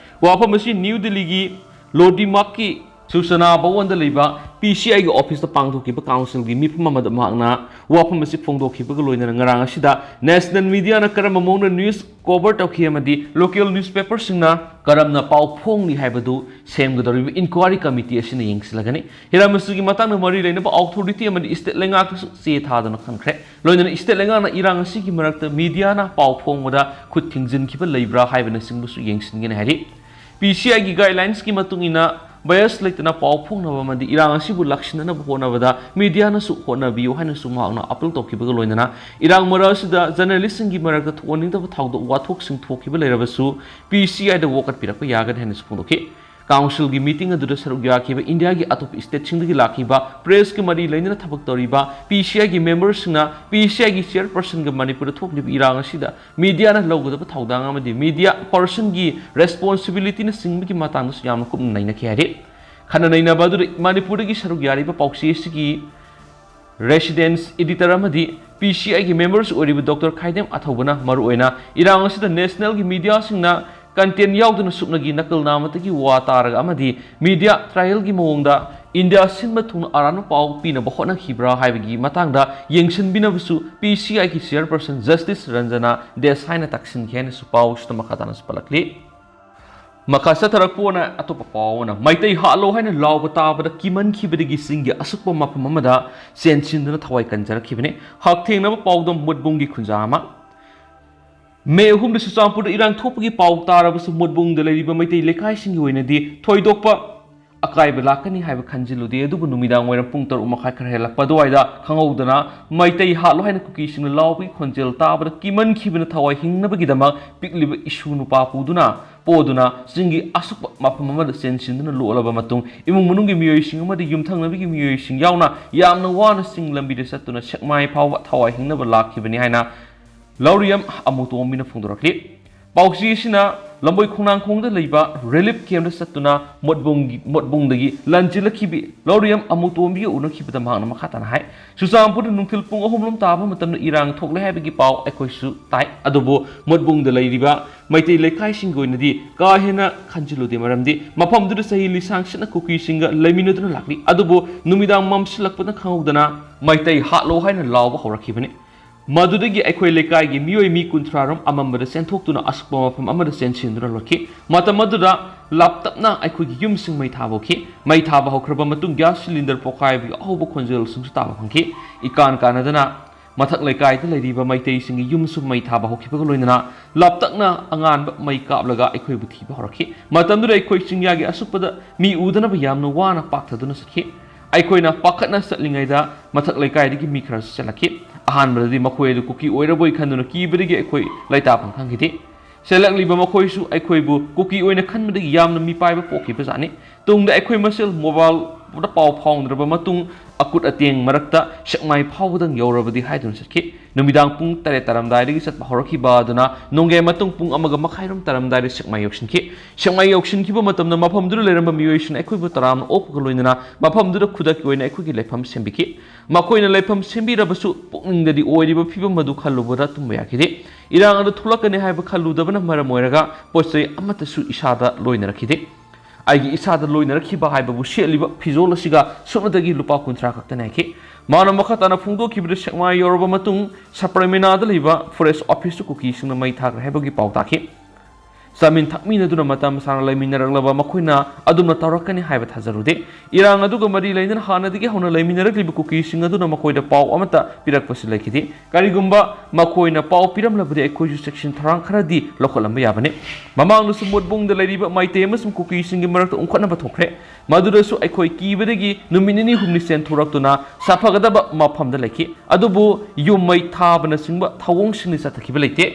ꯋꯥꯐꯝ ꯑꯁꯤ ꯅ꯭ꯌꯨ ꯗꯤꯜꯂꯤꯒꯤ ꯂꯣꯗꯤꯃꯥꯛꯀꯤ ꯁꯨꯆꯅꯥ ꯚꯋꯟꯗ ꯂꯩꯕ PCIꯒꯤ officeꯇ ꯄꯥꯡꯊꯣꯛꯈꯤꯕ councilꯒꯤ ꯃꯤꯐꯝ ꯑꯃꯗ ꯃꯍꯥꯛꯅ ꯋꯥꯐꯝ ꯑꯁꯤ ꯐꯣꯡꯗꯣꯛꯈꯤꯕꯒ ꯂꯣꯏꯅꯅ ꯉꯔꯥꯡ ꯑꯁꯤꯗ national mediaꯅ ꯀꯔꯝꯕ ꯃꯑꯣꯡꯗ news cover ꯇꯧꯈꯤ ꯑꯃꯗꯤ local newspaperꯁꯤꯡꯅ ꯀꯔꯝꯅ ꯄꯥꯎ ꯐꯣꯡꯂꯤ ꯍꯥꯏꯕꯗꯨ ꯁꯦꯝꯒꯗꯧꯔꯤꯕ inquiry committee ꯑꯁꯤꯅ ꯌꯦꯡꯁꯤꯜꯂꯒꯅꯤ꯫ ꯍꯤꯔꯝ ꯑꯁꯤꯒꯤ ꯃꯇꯥꯡꯗ ꯃꯔꯤ ꯂꯩꯅꯕ authority ꯑꯃꯗꯤ state ꯂꯩꯉꯥꯛꯇꯁꯨ ꯆꯦ ꯊꯥꯗꯨꯅ ꯈꯟꯈ꯭ꯔꯦ꯫ ꯂꯣꯏꯅꯅ state ꯂꯩꯉꯥꯛꯅ ꯏꯔꯥꯡ ꯑꯁꯤꯒꯤ ꯃꯔꯛꯇ mediaꯅ ꯄꯥꯎ ꯐꯣꯡꯕꯗ ꯈꯨꯠ ꯊꯤꯡꯖꯤꯟꯈꯤꯕ ꯂꯩꯕ꯭ꯔꯥ ꯍꯥꯏꯕꯅꯆꯤꯡꯕꯁꯨ ꯌꯦꯡꯁꯤꯟꯒꯅꯤ ꯍꯥꯏꯔꯤ꯫ PCIꯒꯤ guidelinesꯀꯤ ꯃꯇꯨꯡ ꯏꯟꯅ bias ꯂꯩꯇꯅ ꯄꯥꯎ ꯐꯣꯡꯅꯕ ꯑꯃꯗꯤ ꯏꯔꯥꯡ ꯑꯁꯤꯕꯨ ꯂꯥꯛꯁꯤꯟꯅꯅꯕ ꯍꯣꯠꯅꯕꯗ mediaꯅꯁꯨ ꯍꯣꯠꯅꯕꯤꯌꯨ ꯍꯥꯏꯅꯁꯨ ꯃꯍꯥꯛꯅ appeal ꯇꯧꯈꯤꯕꯒ ꯂꯣꯏꯅꯅ ꯏꯔꯥꯡ ꯃꯔꯛ ꯑꯁꯤꯗ journalistꯁꯤꯡꯒꯤ ꯃꯔꯛꯇ ꯊꯣꯛꯍꯟꯅꯤꯡꯗꯕ ꯊꯧꯗꯣꯛ ꯋꯥꯊꯣꯛꯁꯤꯡ ꯊꯣꯛꯈꯤꯕ ꯂꯩꯔꯕꯁꯨ PCIꯗ ꯋꯥꯀꯠꯄꯤꯔꯛꯄ ꯌꯥꯒꯅꯤ ꯍꯥꯏꯅꯁꯨ ꯐꯣꯡꯗꯣꯛꯈꯤ꯫ Councilꯒꯤ meeting ꯑꯗꯨꯗ ꯁꯔꯨꯛ ꯌꯥꯈꯤꯕ Indiaꯒꯤ ꯑꯇꯣꯞꯄ stateꯁꯤꯡꯗꯒꯤ ꯂꯥꯛꯈꯤꯕ pressꯀ ꯃꯔꯤ ꯂꯩꯅꯅ ꯊꯕꯛ ꯇꯧꯔꯤꯕ PCIꯒꯤ memberꯁꯤꯡꯅ PCIꯒꯤ chairpersonꯒ ꯃꯅꯤꯄꯨꯔꯗ ꯊꯣꯛꯂꯤꯕ ꯏꯔꯥꯡ ꯑꯁꯤꯗ mediaꯅ ꯂꯧꯒꯗꯕ ꯊꯧꯗꯥꯡ ꯑꯃꯗꯤ media personꯒꯤ responsibilityꯅꯆꯤꯡꯕꯒꯤ ꯃꯇꯥꯡꯗꯁꯨ ꯌꯥꯝꯅ ꯀꯨꯞꯅ ꯅꯩꯅꯈꯤ ꯍꯥꯏꯔꯤ꯫ ꯈꯟꯅ ꯅꯩꯅꯕ ꯑꯗꯨꯗ ꯃꯅꯤꯄꯨꯔꯗꯒꯤ ꯁꯔꯨꯛ ꯌꯥꯔꯤꯕ ꯄꯥꯎꯆꯦ ꯑꯁꯤꯒꯤ residence editor ꯑꯃꯗꯤ PCIꯒꯤ members ꯑꯣꯏꯔꯤꯕ Doctor ꯈꯥꯏꯗꯦꯝ ꯑꯊꯧꯕꯅ ꯃꯔꯨꯑꯣꯏꯅ ꯏꯔꯥꯡ ꯑꯁꯤꯗ nationalꯒꯤ mediaꯁꯤꯡꯅ content ꯌꯥꯎꯗꯅ ꯁꯨꯞꯅꯒꯤ ꯅꯀꯜ ꯅꯥꯃꯠꯇꯒꯤ ꯋꯥ ꯇꯥꯔꯒ ꯑꯃꯗꯤ media trialꯒꯤ ꯃꯑꯣꯡꯗ India ꯁꯤꯟꯕ ꯊꯨꯡꯅ ꯑꯔꯥꯟꯕ ꯄꯥꯎ ꯄꯤꯅꯕ ꯍꯣꯠꯅꯈꯤꯕ꯭ꯔꯥ ꯍꯥꯏꯕꯒꯤ ꯃꯇꯥꯡꯗ ꯌꯦꯡꯁꯤꯟꯕꯤꯅꯕꯁꯨ PCIꯒꯤ chairperson Justice ꯔꯟꯖꯅꯥ ꯗꯦꯁꯥꯏꯅ ꯇꯥꯛꯁꯤꯟꯈꯤ ꯍꯥꯏꯅꯁꯨ ꯄꯥꯎꯁꯤꯗ ꯃꯈꯥ ꯇꯥꯅꯁꯨ ꯄꯜꯂꯛꯂꯤ꯫ ꯃꯈꯥ ꯆꯠꯊꯔꯛꯄ ꯑꯣꯏꯅ ꯑꯇꯣꯞꯄ ꯄꯥꯎ ꯑꯃꯅ, ꯃꯩꯇꯩ ꯍꯥꯠꯂꯣ ꯍꯥꯏꯅ ꯂꯥꯎꯕ ꯇꯥꯕꯗ ꯀꯤꯃꯟꯈꯤꯕꯗꯒꯤ ꯆꯤꯡꯒꯤ ꯑꯁꯨꯛꯄ ꯃꯐꯝ ꯑꯃꯗ ꯆꯦꯟꯁꯤꯟꯗꯨꯅ ꯊꯋꯥꯏ ꯀꯟꯖꯔꯛꯈꯤꯕꯅꯤ꯫ ꯍꯛꯊꯦꯡꯅꯕ ꯄꯥꯎꯗꯝ ꯃꯨꯠꯕꯨꯡꯒꯤ ꯈꯨꯟꯖꯥ ꯑꯃ꯫ ꯃꯦ ꯑꯍꯨꯝꯗ ꯆꯨꯔꯆꯥꯟꯄꯨꯔꯗ ꯏꯔꯥꯡ ꯊꯣꯛꯄꯒꯤ ꯄꯥꯎ ꯇꯥꯔꯕꯁꯨ ꯃꯣꯠꯕꯨꯡꯗ ꯂꯩꯔꯤꯕ ꯃꯩꯇꯩ ꯂꯩꯀꯥꯏꯁꯤꯡꯒꯤ ꯑꯣꯏꯅꯗꯤ ꯊꯣꯏꯗꯣꯛꯄ ꯑꯀꯥꯏꯕ ꯂꯥꯛꯀꯅꯤ ꯍꯥꯏꯕ ꯈꯟꯖꯤꯜꯂꯨꯗꯦ꯫ ꯑꯗꯨꯕꯨ ꯅꯨꯃꯤꯗꯥꯡ ꯋꯥꯏꯔꯝ ꯄꯨꯡ ꯇꯔꯨꯛ ꯃꯈꯥꯏ ꯈꯔ ꯍꯦꯜꯂꯛꯄ ꯑꯗꯨꯋꯥꯏꯗ ꯈꯪꯍꯧꯗꯅ "ꯃꯩꯇꯩ ꯍꯥꯠꯂꯣ" ꯍꯥꯏꯅ ꯀꯨꯀꯤꯁꯤꯡꯅ ꯂꯥꯎꯕꯒꯤ ꯈꯣꯟꯖꯦꯜ ꯇꯥꯕꯗ ꯀꯤꯃꯟꯈꯤꯕꯅ ꯊꯋꯥꯏ ꯍꯤꯡꯅꯕꯒꯤꯗꯃꯛ ꯄꯤꯛꯂꯤꯕ ꯏꯁꯨ ꯅꯨꯄꯥ ꯄꯨꯗꯨꯅ ꯄꯣꯗꯨꯅ ꯆꯤꯡꯒꯤ ꯑꯁꯨꯛꯄ ꯃꯐꯝ ꯑꯃꯗ ꯆꯦꯟꯁꯤꯟꯗꯨꯅ ꯂꯣꯠꯂꯕ ꯃꯇꯨꯡ, ꯏꯃꯨꯡ ꯃꯅꯨꯡꯒꯤ ꯃꯤꯑꯣꯏꯁꯤꯡ ꯑꯃꯗꯤ ꯌꯨꯝꯊꯪꯅꯕꯒꯤ ꯃꯤꯑꯣꯏꯁꯤꯡ ꯌꯥꯎꯅ ꯌꯥꯝꯅ ꯋꯥꯅ ꯆꯤꯡ ꯂꯝꯕꯤꯗ ꯆꯠꯇꯨꯅ ꯁꯦꯛꯃꯥꯏ ꯐꯥꯎꯕ ꯊꯋꯥꯏ ꯍꯤꯡꯅꯕ ꯂꯥꯛꯈꯤꯕꯅꯤ ꯍꯥꯏꯅ ꯂꯧꯔꯤꯌꯝ ꯑꯃꯨꯇꯣꯝꯕꯤꯅ ꯐꯣꯡꯗꯣꯔꯛꯂꯤ꯫ ꯄꯥꯎꯆꯦ ꯑꯁꯤꯅ ꯂꯝꯕꯣꯏ ꯈꯣꯡꯅꯥꯡꯈꯣꯡꯗ ꯂꯩꯕ ꯔꯤꯂꯤꯐ ꯀꯦꯝꯞꯇ ꯆꯠꯇꯨꯅ ꯃꯣꯠꯕꯨꯡꯒꯤ, ꯃꯣꯠꯕꯨꯡꯗꯒꯤ ꯂꯥꯟꯖꯦꯜꯂꯛꯈꯤꯕꯤ ꯂꯧꯔꯤꯌꯝ ꯑꯃꯨꯇꯣꯝꯕꯤꯒ ꯎꯅꯈꯤꯕꯗ ꯃꯍꯥꯛꯅ ꯃꯈꯥ ꯇꯥꯅ ꯍꯥꯏ, "ꯆꯨꯔꯆꯥꯟꯄꯨꯔꯗ ꯅꯨꯡꯊꯤꯜ ꯄꯨꯡ ꯑꯍꯨꯝ ꯂꯣꯝ ꯇꯥꯕ ꯃꯇꯝꯗ ꯏꯔꯥꯡ ꯊꯣꯛꯂꯦ ꯍꯥꯏꯕꯒꯤ ꯄꯥꯎ ꯑꯩꯈꯣꯏꯁꯨ ꯇꯥꯏ, ꯑꯗꯨꯕꯨ ꯃꯣꯠꯕꯨꯡꯗ ꯂꯩꯔꯤꯕ ꯃꯩꯇꯩ ꯂꯩꯀꯥꯏꯁꯤꯡꯒꯤ ꯑꯣꯏꯅꯗꯤ ꯀꯥ ꯍꯦꯟꯅ ꯈꯟꯖꯤꯜꯂꯨꯗꯦ, ꯃꯔꯝꯗꯤ ꯃꯐꯝꯗꯨꯗ ꯆꯍꯤ ꯂꯤꯁꯥꯡ ꯁꯤꯠꯅ ꯀꯨꯀꯤꯁꯤꯡꯒ ꯂꯩꯃꯤꯟꯅꯗꯨꯅ ꯂꯥꯛꯂꯤ, ꯑꯗꯨꯕꯨ ꯅꯨꯃꯤꯗꯥꯡ ꯃꯝꯁꯤꯜꯂꯛꯄꯗ ꯈꯪꯍꯧꯗꯅ ꯃꯩꯇꯩ ꯍꯥꯠꯂꯣ ꯍꯥꯏꯅ ꯂꯥꯎꯕ ꯍꯧꯔꯛꯈꯤꯕꯅꯤ꯫ ꯃꯗꯨꯗꯒꯤ ꯑꯩꯈꯣꯏ ꯂꯩꯀꯥꯏꯒꯤ ꯃꯤꯑꯣꯏ ꯃꯤ ꯀꯨꯟꯊ꯭ꯔꯥ ꯔꯣꯝ ꯑꯃꯝꯕꯗ ꯆꯦꯟꯊꯣꯛꯇꯨꯅ ꯑꯁꯨꯛꯄ ꯃꯐꯝ ꯑꯃꯗ ꯆꯦꯟꯁꯤꯟꯗꯨꯅ ꯂꯣꯠꯈꯤ꯫ ꯃꯇꯝ ꯑꯗꯨꯗ ꯂꯥꯞꯇꯛꯅ ꯑꯩꯈꯣꯏꯒꯤ ꯌꯨꯝꯁꯤꯡ ꯃꯩ ꯊꯥꯕ ꯍꯧꯈꯤ꯫ ꯃꯩ ꯊꯥꯕ ꯍꯧꯈ꯭ꯔꯕ ꯃꯇꯨꯡ ꯒ꯭ꯌꯥꯁ ꯁꯤꯂꯤꯟꯗꯔ ꯄꯣꯈꯥꯏꯕꯒꯤ ꯑꯍꯧꯕ ꯈꯣꯟꯖꯦꯜꯁꯤꯡꯁꯨ ꯇꯥꯕ ꯐꯪꯈꯤ꯫ ꯏꯀꯥꯟ ꯀꯥꯟꯅꯗꯅ ꯃꯊꯛ ꯂꯩꯀꯥꯏꯗ ꯂꯩꯔꯤꯕ ꯃꯩꯇꯩꯁꯤꯡꯒꯤ ꯌꯨꯝꯁꯨ ꯃꯩ ꯊꯥꯕ ꯍꯧꯈꯤꯕꯒ ꯂꯣꯏꯅꯅ ꯂꯥꯞꯇꯛꯅ ꯑꯉꯥꯟꯕ ꯃꯩ ꯀꯥꯞꯂꯒ ꯑꯩꯈꯣꯏꯕꯨ ꯊꯤꯕ ꯍꯧꯔꯛꯈꯤ꯫ ꯃꯇꯝꯗꯨꯗ ꯑꯩꯈꯣꯏ ꯆꯤꯡꯌꯥꯒꯤ ꯑꯁꯨꯛꯄꯗ ꯃꯤ ꯎꯗꯅꯕ ꯌꯥꯝꯅ ꯋꯥꯅ ꯄꯥꯛꯊꯗꯨꯅ ꯆꯠꯈꯤ꯫ ꯑꯩꯈꯣꯏꯅ ꯄꯥꯈꯠꯅ ꯆꯠꯂꯤꯉꯩꯗ ꯃꯊꯛ ꯂꯩꯀꯥꯏꯗꯒꯤ ꯃꯤ ꯈꯔꯁꯨ ꯆꯦꯜꯂꯛꯈꯤ꯫ ꯑꯍꯥꯟꯕꯗꯗꯤ ꯃꯈꯣꯏ ꯑꯗꯨ ꯀꯨꯀꯤ ꯑꯣꯏꯔꯕꯣꯏ ꯈꯟꯗꯨꯅ ꯀꯤꯕꯗꯒꯤ ꯑꯩꯈꯣꯏ ꯂꯩꯇꯥꯐꯝ ꯈꯪꯈꯤꯗꯦ꯫ ꯆꯦꯜꯂꯛꯂꯤꯕ ꯃꯈꯣꯏꯁꯨ ꯑꯩꯈꯣꯏꯕꯨ ꯀꯨꯀꯤ ꯑꯣꯏꯅ ꯈꯟꯕꯗꯒꯤ ꯌꯥꯝꯅ ꯃꯤꯄꯥꯏꯕ ꯄꯣꯛꯈꯤꯕꯖꯥꯠꯅꯤ꯫ ꯇꯨꯡꯗ ꯑꯩꯈꯣꯏ ꯃꯁꯦꯜ ꯃꯣꯕꯥꯏꯜꯗ ꯄꯥꯎ ꯐꯥꯎꯅꯗ꯭ꯔꯕ ꯃꯇꯨꯡ ꯑꯀꯨꯠ ꯑꯇꯦꯡ ꯃꯔꯛꯇ ꯁꯦꯛꯃꯥꯏ ꯐꯥꯎꯕꯗꯪ ꯌꯧꯔꯕꯗꯤ ꯍꯥꯏꯗꯨꯅ ꯆꯠꯈꯤ꯫ ꯅꯨꯃꯤꯗꯥꯡ ꯄꯨꯡ ꯇꯔꯦꯠ ꯇꯥꯔꯝꯗꯥꯏꯗꯒꯤ ꯆꯠꯄ ꯍꯧꯔꯛꯈꯤꯕ ꯑꯗꯨꯅ ꯅꯣꯡꯌꯥꯏ ꯃꯇꯨꯡ ꯄꯨꯡ ꯑꯃꯒ ꯃꯈꯥꯏꯔꯣꯝ ꯇꯥꯔꯝꯗꯥꯏꯗ ꯁꯦꯛꯃꯥꯏ ꯌꯧꯁꯤꯟꯈꯤ꯫ ꯁꯦꯛꯃꯥꯏ ꯌꯧꯁꯤꯟꯈꯤꯕ ꯃꯇꯝꯗ ꯃꯐꯝꯗꯨꯗ ꯂꯩꯔꯝꯕ ꯃꯤꯑꯣꯏꯁꯤꯡꯅ ꯑꯩꯈꯣꯏꯕꯨ ꯇꯔꯥꯝꯅ ꯑꯣꯛꯄꯒ ꯂꯣꯏꯅꯅ ꯃꯐꯝꯗꯨꯗ ꯈꯨꯗꯛꯀꯤ ꯑꯣꯏꯅ ꯑꯩꯈꯣꯏꯒꯤ ꯂꯩꯐꯝ ꯁꯦꯝꯕꯤꯈꯤ꯫ ꯃꯈꯣꯏꯅ ꯂꯩꯐꯝ ꯁꯦꯝꯕꯤꯔꯕꯁꯨ ꯄꯨꯛꯅꯤꯡꯗꯗꯤ ꯑꯣꯏꯔꯤꯕ ꯐꯤꯕꯝ ꯑꯗꯨ ꯈꯜꯂꯨꯕꯗ ꯇꯨꯝꯕ ꯌꯥꯈꯤꯗꯦ꯫ ꯏꯔꯥꯡ ꯑꯗꯨ ꯊꯣꯛꯂꯛꯀꯅꯤ ꯍꯥꯏꯕ ꯈꯜꯂꯨꯗꯕꯅ ꯃꯔꯝ ꯑꯣꯏꯔꯒ ꯄꯣꯠ ꯆꯩ ꯑꯃꯠꯇꯁꯨ ꯏꯁꯥꯗ ꯂꯣꯏꯅꯔꯛꯈꯤꯗꯦ꯫ ꯑꯩꯒꯤ ꯏꯁꯥꯗ ꯂꯣꯏꯅꯔꯛꯈꯤꯕ ꯍꯥꯏꯕꯕꯨ ꯁꯦꯠꯂꯤꯕ ꯐꯤꯖꯣꯜ ꯑꯁꯤꯒ ꯁꯨꯞꯅꯇꯒꯤ ꯂꯨꯄꯥ ꯀꯨꯟꯊ꯭ꯔꯥ ꯈꯛꯇꯅꯤ ꯍꯥꯏꯈꯤ꯫ ꯃꯥꯅ ꯃꯈꯥ ꯇꯥꯅ ꯐꯣꯡꯗꯣꯛꯈꯤꯕꯗ ꯁꯦꯛꯃꯥꯏ ꯌꯧꯔꯕ ꯃꯇꯨꯡ ꯁꯄ꯭ꯔꯃꯤꯅꯥꯗ ꯂꯩꯕ ꯐꯣꯔꯦꯁ ꯑꯣꯐꯤꯁꯇ ꯀꯨꯀꯤꯁꯤꯡꯅ ꯃꯩ ꯊꯥꯈ꯭ꯔꯦ ꯍꯥꯏꯕꯒꯤ ꯄꯥꯎ ꯇꯥꯈꯤ꯫ ꯆꯥꯃꯤꯟ ꯊꯛꯃꯤꯟꯅꯗꯨꯅ ꯃꯇꯝ ꯁꯥꯡꯅ ꯂꯩꯃꯤꯟꯅꯔꯛꯂꯕ ꯃꯈꯣꯏꯅ ꯑꯗꯨꯝꯅ ꯇꯧꯔꯛꯀꯅꯤ ꯍꯥꯏꯕ ꯊꯥꯖꯔꯨꯗꯦ꯫ ꯏꯔꯥꯡ ꯑꯗꯨꯒ ꯃꯔꯤ ꯂꯩꯅꯅ ꯍꯥꯟꯅꯗꯒꯤ ꯍꯧꯅ ꯂꯩꯃꯤꯟꯅꯔꯛꯂꯤꯕ ꯀꯨꯀꯤꯁꯤꯡ ꯑꯗꯨꯅ ꯃꯈꯣꯏꯗ ꯄꯥꯎ ꯑꯃꯠꯇ ꯄꯤꯔꯛꯄꯁꯨ ꯂꯩꯈꯤꯗꯦ꯫ ꯀꯔꯤꯒꯨꯝꯕ ꯃꯈꯣꯏꯅ ꯄꯥꯎ ꯄꯤꯔꯝꯂꯕꯗꯤ ꯑꯩꯈꯣꯏꯁꯨ ꯆꯦꯛꯁꯤꯟ ꯊꯧꯔꯥꯡ ꯈꯔꯗꯤ ꯂꯧꯈꯠꯂꯝꯕ ꯌꯥꯕꯅꯤ꯫ ꯃꯃꯥꯡꯗꯁꯨ ꯃꯣꯠꯕꯨꯡꯗ ꯂꯩꯔꯤꯕ ꯃꯩꯇꯩ ꯑꯃꯁꯨꯡ ꯀꯨꯀꯤꯁꯤꯡꯒꯤ ꯃꯔꯛꯇ ꯎꯪꯈꯠꯅꯕ ꯊꯣꯛꯈ꯭ꯔꯦ꯫ ꯃꯗꯨꯗꯁꯨ ꯑꯩꯈꯣꯏ ꯀꯤꯕꯗꯒꯤ ꯅꯨꯃꯤꯠ ꯅꯤꯅꯤ ꯍꯨꯝꯅꯤ ꯆꯦꯟꯊꯣꯔꯛꯇꯨꯅ ꯁꯥꯐꯒꯗꯕ ꯃꯐꯝꯗ ꯂꯩꯈꯤ꯫ ꯑꯗꯨꯕꯨ ꯌꯨꯝ ꯃꯩ ꯊꯥꯕꯅꯆꯤꯡꯕ ꯊꯧꯑꯣꯡꯁꯤꯡꯗꯤ ꯆꯠꯊꯈꯤꯕ ꯂꯩꯇꯦ꯫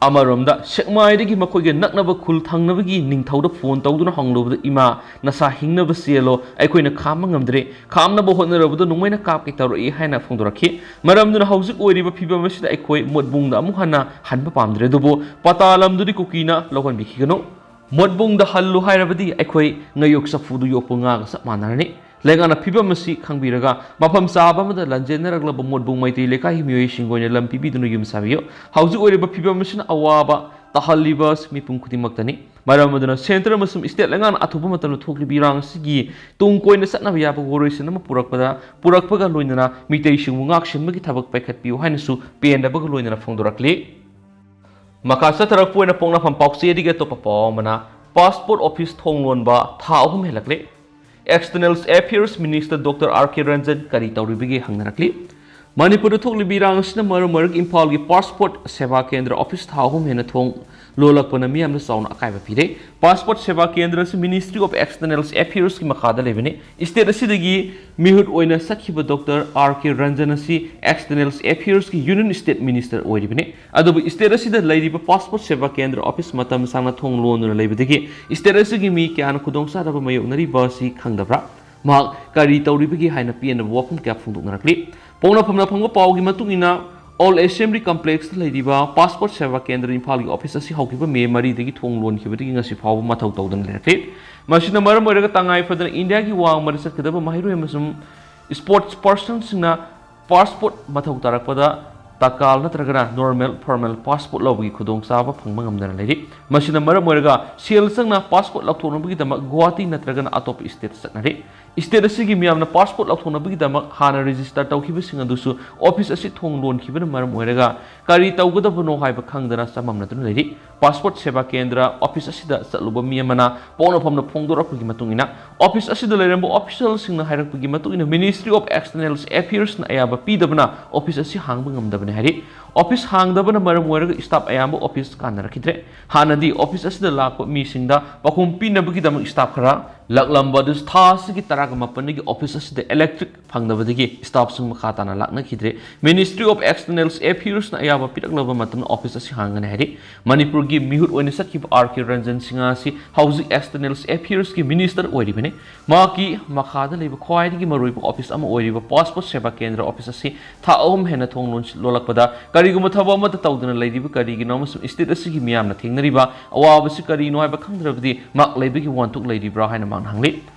ꯑꯃꯔꯣꯝꯗ ꯁꯦꯛꯃꯥꯏꯗꯒꯤ ꯃꯈꯣꯏꯒ ꯅꯛꯅꯕ ꯈꯨꯜ ꯊꯪꯅꯕꯒꯤ ꯅꯤꯡꯊꯧꯗ ꯐꯣꯟ ꯇꯧꯗꯨꯅ ꯍꯪꯂꯨꯕꯗ, "ꯏꯃꯥ, ꯅꯁꯥ ꯍꯤꯡꯅꯕ ꯆꯦꯜꯂꯣ, ꯑꯩꯈꯣꯏꯅ ꯈꯥꯝꯕ ꯉꯝꯗ꯭ꯔꯦ, ꯈꯥꯝꯅꯕ ꯍꯣꯠꯅꯔꯕꯗ ꯅꯣꯡꯃꯩꯅ ꯀꯥꯞꯀꯦ ꯇꯧꯔꯛꯏ" ꯍꯥꯏꯅ ꯐꯣꯡꯗꯣꯔꯛꯈꯤ꯫ ꯃꯔꯝꯗꯨꯅ ꯍꯧꯖꯤꯛ ꯑꯣꯏꯔꯤꯕ ꯐꯤꯕꯝ ꯑꯁꯤꯗ ꯑꯩꯈꯣꯏ ꯃꯣꯠꯕꯨꯡꯗ ꯑꯃꯨꯛ ꯍꯟꯅ ꯍꯟꯕ ꯄꯥꯝꯗ꯭ꯔꯦ, ꯑꯗꯨꯕꯨ ꯄꯇꯥ ꯂꯝꯗꯨꯗꯤ ꯀꯨꯀꯤꯅ ꯂꯧꯍꯟꯕꯤꯈꯤꯒꯅꯨ꯫ ꯃꯣꯠꯕꯨꯡꯗ ꯍꯜꯂꯨ ꯍꯥꯏꯔꯕꯗꯤ ꯑꯩꯈꯣꯏ ꯉꯥꯌꯣꯛ ꯆꯐꯨꯗꯨ ꯌꯣꯛꯄ ꯉꯥꯒ ꯆꯞ ꯃꯥꯟꯅꯔꯅꯤ꯫ ꯂꯩꯉꯥꯛꯅ ꯐꯤꯕꯝ ꯑꯁꯤ ꯈꯪꯕꯤꯔꯒ ꯃꯐꯝ ꯆꯥꯕ ꯑꯃꯗ ꯂꯥꯟꯖꯦꯟꯅꯔꯛꯂꯕ ꯃꯣꯠꯕꯨꯡ ꯃꯩꯇꯩ ꯂꯩꯀꯥꯏꯒꯤ ꯃꯤꯑꯣꯏꯁꯤꯡ ꯑꯣꯏꯅ ꯂꯝ ꯄꯤꯕꯤꯗꯨꯅ ꯌꯨꯝ ꯁꯥꯕꯤꯌꯨ꯫ ꯍꯧꯖꯤꯛ ꯑꯣꯏꯔꯤꯕ ꯐꯤꯕꯝ ꯑꯁꯤꯅ ꯑꯋꯥꯕ ꯇꯥꯍꯜꯂꯤꯕ ꯑꯁꯤ ꯃꯤꯄꯨꯝ ꯈꯨꯗꯤꯡꯃꯛꯇꯅꯤ꯫ ꯃꯔꯝ ꯑꯗꯨꯅ centre ꯑꯃꯁꯨꯡ state ꯂꯩꯉꯥꯛꯅ ꯑꯊꯨꯕ ꯃꯇꯝꯗ ꯊꯣꯛꯂꯤꯕ ꯏꯔꯥꯡ ꯑꯁꯤꯒꯤ ꯇꯨꯡ ꯀꯣꯏꯅ ꯆꯠꯅꯕ ꯌꯥꯕ ꯋꯥꯔꯣꯏꯁꯤꯟ ꯑꯃ ꯄꯨꯔꯛꯄꯗ, ꯄꯨꯔꯛꯄꯒ ꯂꯣꯏꯅꯅ ꯃꯤꯇꯩꯁꯤꯡꯕꯨ ꯉꯥꯛꯁꯦꯟꯕꯒꯤ ꯊꯕꯛ ꯄꯥꯏꯈꯠꯄꯤꯌꯨ ꯍꯥꯏꯅꯁꯨ ꯄꯦꯟꯗꯕꯒ ꯂꯣꯏꯅꯅ ꯐꯣꯡꯗꯣꯔꯛꯂꯤ꯫ ꯃꯈꯥ ꯆꯠꯊꯔꯛꯄ ꯑꯣꯏꯅ ꯄꯣꯛꯅꯐꯝ ꯄꯥꯎꯆꯦꯗꯒꯤ ꯑꯇꯣꯞꯄ ꯄꯥꯎ ꯑꯃꯅ, passport office ꯊꯣꯡ ꯂꯣꯟꯕ ꯊꯥ ꯑꯍꯨꯝ ꯍꯦꯜꯂꯛꯂꯦ꯫ External Affairs Minister Doctor R K Ranjan ꯀꯔꯤ ꯇꯧꯔꯤꯕꯒꯦ ꯍꯪꯅꯔꯛꯂꯤ꯫ ꯃꯅꯤꯄꯨꯔꯗ ꯊꯣꯛꯂꯤꯕ ꯏꯔꯥꯡ ꯑꯁꯤꯅ ꯃꯔꯝ ꯑꯣꯏꯔꯒ ꯏꯝꯐꯥꯜꯒꯤ passport ꯁꯦꯕꯥ ꯀꯦꯟꯗ꯭ꯔ office ꯊꯥ ꯑꯍꯨꯝ ꯍꯦꯟꯅ ꯊꯣꯡ ꯂꯣꯜꯂꯛꯄꯅ ꯃꯤꯌꯥꯝꯗ ꯆꯥꯎꯅ ꯑꯀꯥꯏꯕ ꯄꯤꯔꯦ꯫ Passport ꯁꯦꯕꯥ ꯀꯦꯟꯗ꯭ꯔ ꯑꯁꯤ Ministry of External Affairs ꯀꯤ ꯃꯈꯥꯗ ꯂꯩꯕꯅꯤ꯫ State ꯑꯁꯤꯗꯒꯤ ꯃꯤꯍꯨꯠ ꯑꯣꯏꯅ ꯆꯠꯈꯤꯕ Doctor R K Ranjan ꯑꯁꯤ External Affairs ꯀꯤ Union State Minister ꯑꯣꯏꯔꯤꯕꯅꯤ꯫ ꯑꯗꯨꯕꯨ state ꯑꯁꯤꯗ ꯂꯩꯔꯤꯕ passport ꯁꯦꯕꯥ ꯀꯦꯟꯗ꯭ꯔ office ꯃꯇꯝ ꯁꯥꯡꯅ ꯊꯣꯡ ꯂꯣꯟꯗꯨꯅ ꯂꯩꯕꯗꯒꯤ state ꯑꯁꯤꯒꯤ ꯃꯤ ꯀꯌꯥꯅ ꯈꯨꯗꯣꯡꯆꯥꯗꯕ ꯃꯥꯌꯣꯛꯅꯔꯤꯕ ꯑꯁꯤ ꯈꯪꯗꯕ꯭ꯔꯥ? ꯃꯍꯥꯛ ꯀꯔꯤ ꯇꯧꯔꯤꯕꯒꯦ ꯍꯥꯏꯅ ꯄꯦꯟꯗꯕ ꯋꯥꯐꯝ ꯀꯌꯥ ꯐꯣꯡꯗꯣꯛꯅꯔꯛꯂꯤ꯫ ꯄꯣꯛꯅꯐꯝꯅ ꯐꯪꯕ ꯄꯥꯎꯒꯤ ꯃꯇꯨꯡ ꯏꯟꯅ, Old Assembly Complex ꯇ ꯂꯩꯔꯤꯕ passport ꯁꯦꯕꯥ ꯀꯦꯟꯗ꯭ꯔ ꯏꯝꯐꯥꯜꯒꯤ office ꯑꯁꯤ ꯍꯧꯈꯤꯕ May ꯃꯔꯤꯗꯒꯤ ꯊꯣꯡ ꯂꯣꯟꯈꯤꯕꯗꯒꯤ ꯉꯁꯤ ꯐꯥꯎꯕ ꯃꯊꯧ ꯇꯧꯗꯅ ꯂꯩꯔꯛꯂꯤ꯫ ꯃꯁꯤꯅ ꯃꯔꯝ ꯑꯣꯏꯔꯒ ꯇꯉꯥꯏ ꯐꯗꯅ ꯏꯟꯗꯤꯌꯥꯒꯤ ꯋꯥꯡꯃꯗ ꯆꯠꯀꯗꯕ ꯃꯍꯩꯔꯣꯏ ꯑꯃꯁꯨꯡ sports person ꯁꯤꯡꯅ passport ꯃꯊꯧ ꯇꯥꯔꯛꯄꯗ ꯇꯀꯥꯜ ꯅꯠꯇ꯭ꯔꯒꯅ normal formal passport ꯂꯧꯕꯒꯤ ꯈꯨꯗꯣꯡꯆꯥꯕ ꯐꯪꯕ ꯉꯝꯗꯅ ꯂꯩꯔꯤ꯫ ꯃꯁꯤꯅ ꯃꯔꯝ ꯑꯣꯏꯔꯒ ꯁꯦꯜ ꯆꯪꯅ passport ꯂꯧꯊꯣꯛꯅꯕꯒꯤꯗꯃꯛ ꯒꯨꯋꯥꯍꯥꯇꯤ ꯅꯠꯇ꯭ꯔꯒꯅ ꯑꯇꯣꯞꯄ state ꯇ ꯆꯠꯅꯔꯤ꯫ ꯁ꯭ꯇꯦꯠ ꯑꯁꯤꯒꯤ ꯃꯤꯌꯥꯝꯅ ꯄꯥꯁꯄꯣꯔꯠ ꯂꯧꯊꯣꯛꯅꯕꯒꯤꯗꯃꯛ ꯍꯥꯟꯅ ꯔꯦꯖꯤꯁꯇꯔ ꯇꯧꯈꯤꯕꯁꯤꯡ ꯑꯗꯨꯁꯨ ꯑꯣꯐꯤꯁ ꯑꯁꯤ ꯊꯣꯡ ꯂꯣꯟꯈꯤꯕꯅ ꯃꯔꯝ ꯑꯣꯏꯔꯒ ꯀꯔꯤ ꯇꯧꯒꯗꯕꯅꯣ ꯍꯥꯏꯕ ꯈꯪꯗꯅ ꯆꯃꯝꯅꯗꯨꯅ ꯂꯩꯔꯤ꯫ ꯄꯥꯁꯄꯣꯔꯠ ꯁꯦꯕꯥ ꯀꯦꯟꯗ꯭ꯔ ꯑꯣꯐꯤꯁ ꯑꯁꯤꯗ ꯆꯠꯂꯨꯕ ꯃꯤ ꯑꯃꯅ ꯄꯣꯛꯅꯐꯝꯅ ꯐꯣꯡꯗꯣꯔꯛꯄꯒꯤ ꯃꯇꯨꯡ ꯏꯟꯅ, ꯑꯣꯐꯤꯁ ꯑꯁꯤꯗ ꯂꯩꯔꯝꯕ ꯑꯣꯐꯤꯁꯤꯌꯦꯜꯁꯤꯡꯅ ꯍꯥꯏꯔꯛꯄꯒꯤ ꯃꯇꯨꯡ ꯏꯟꯅ, Ministry of External Affairsꯅ ꯑꯌꯥꯕ ꯄꯤꯗꯕꯅ ꯑꯣꯐꯤꯁ ꯑꯁꯤ ꯍꯥꯡꯕ ꯉꯝꯗꯕꯅꯤ ꯍꯥꯏꯔꯤ꯫ ꯑꯣꯐꯤꯁ ꯍꯥꯡꯗꯕꯅ ꯃꯔꯝ ꯑꯣꯏꯔꯒ ꯁ꯭ꯇꯥꯐ ꯑꯌꯥꯝꯕ ꯑꯣꯐꯤꯁ ꯀꯥꯟꯅꯔꯛꯈꯤꯗ꯭ꯔꯦ꯫ ꯍꯥꯟꯅꯗꯤ ꯑꯣꯐꯤꯁ ꯑꯁꯤꯗ ꯂꯥꯛꯄ ꯃꯤꯁꯤꯡꯗ ꯄꯥꯎꯈꯨꯝ ꯄꯤꯅꯕꯒꯤꯗꯃꯛ ꯁ꯭ꯇꯥꯐ ꯈꯔ ꯂꯥꯛꯂꯝꯕ ꯑꯗꯨ ꯊꯥ ꯑꯁꯤꯒꯤ ꯇꯔꯥꯒ ꯃꯥꯄꯟꯗꯒꯤ ꯑꯣꯐꯤꯁ ꯑꯁꯤꯗ ꯏꯂꯦꯛꯇ꯭ꯔꯤꯛ ꯐꯪꯗꯕꯗꯒꯤ ꯁ꯭ꯇꯥꯐꯁꯤꯡ ꯃꯈꯥ ꯇꯥꯅ ꯂꯥꯛꯅꯈꯤꯗ꯭ꯔꯦ꯫ Ministry of External Affairsꯅ ꯑꯌꯥꯕ ꯄꯤꯔꯛꯂꯕ ꯃꯇꯝꯗ ꯑꯣꯐꯤꯁ ꯑꯁꯤ ꯍꯥꯡꯒꯅꯤ ꯍꯥꯏꯔꯤ꯫ ꯃꯅꯤꯄꯨꯔꯒꯤ ꯃꯤꯍꯨꯠ ꯑꯣꯏꯅ ꯆꯠꯈꯤꯕ R K Ranjan Singha ꯑꯁꯤ ꯍꯧꯖꯤꯛ External Affairsꯀꯤ ꯃꯤꯅꯤꯁꯇꯔ ꯑꯣꯏꯔꯤꯕꯅꯤ꯫ ꯃꯍꯥꯛꯀꯤ ꯃꯈꯥꯗ ꯂꯩꯕ ꯈ꯭ꯋꯥꯏꯗꯒꯤ ꯃꯔꯨꯑꯣꯏꯕ ꯑꯣꯐꯤꯁ ꯑꯃ ꯑꯣꯏꯔꯤꯕ ꯄꯥꯁꯄꯣꯔꯠ ꯁꯦꯕꯥ ꯀꯦꯟꯗ꯭ꯔ ꯑꯣꯐꯤꯁ ꯑꯁꯤ ꯊꯥ ꯑꯍꯨꯝ ꯍꯦꯟꯅ ꯊꯣꯡ ꯂꯣꯟ-, ꯂꯣꯜꯂꯛꯄꯗ ꯀꯔꯤꯒꯨꯝꯕ ꯊꯕꯛ ꯑꯃꯠꯇ ꯇꯧꯗꯅ ꯂꯩꯔꯤꯕ ꯀꯔꯤꯒꯤꯅꯣ ꯑꯃꯁꯨꯡ ꯁ꯭ꯇꯦꯠ ꯑꯁꯤꯒꯤ ꯃꯤꯌꯥꯝꯅ ꯊꯦꯡꯅꯔꯤꯕ ꯑꯋꯥꯕꯁꯤ ꯀꯔꯤꯅꯣ ꯍꯥꯏꯕ ꯈꯪꯗ꯭ꯔꯕꯗꯤ ꯃꯥꯛ ꯂꯩꯕꯒꯤ ꯋꯥꯍꯟꯊꯣꯛ ꯂꯩꯔꯤꯕ꯭ꯔꯥ ꯍꯥꯏꯅ ꯃꯍꯥꯛꯅ ꯍꯪꯂꯤ꯫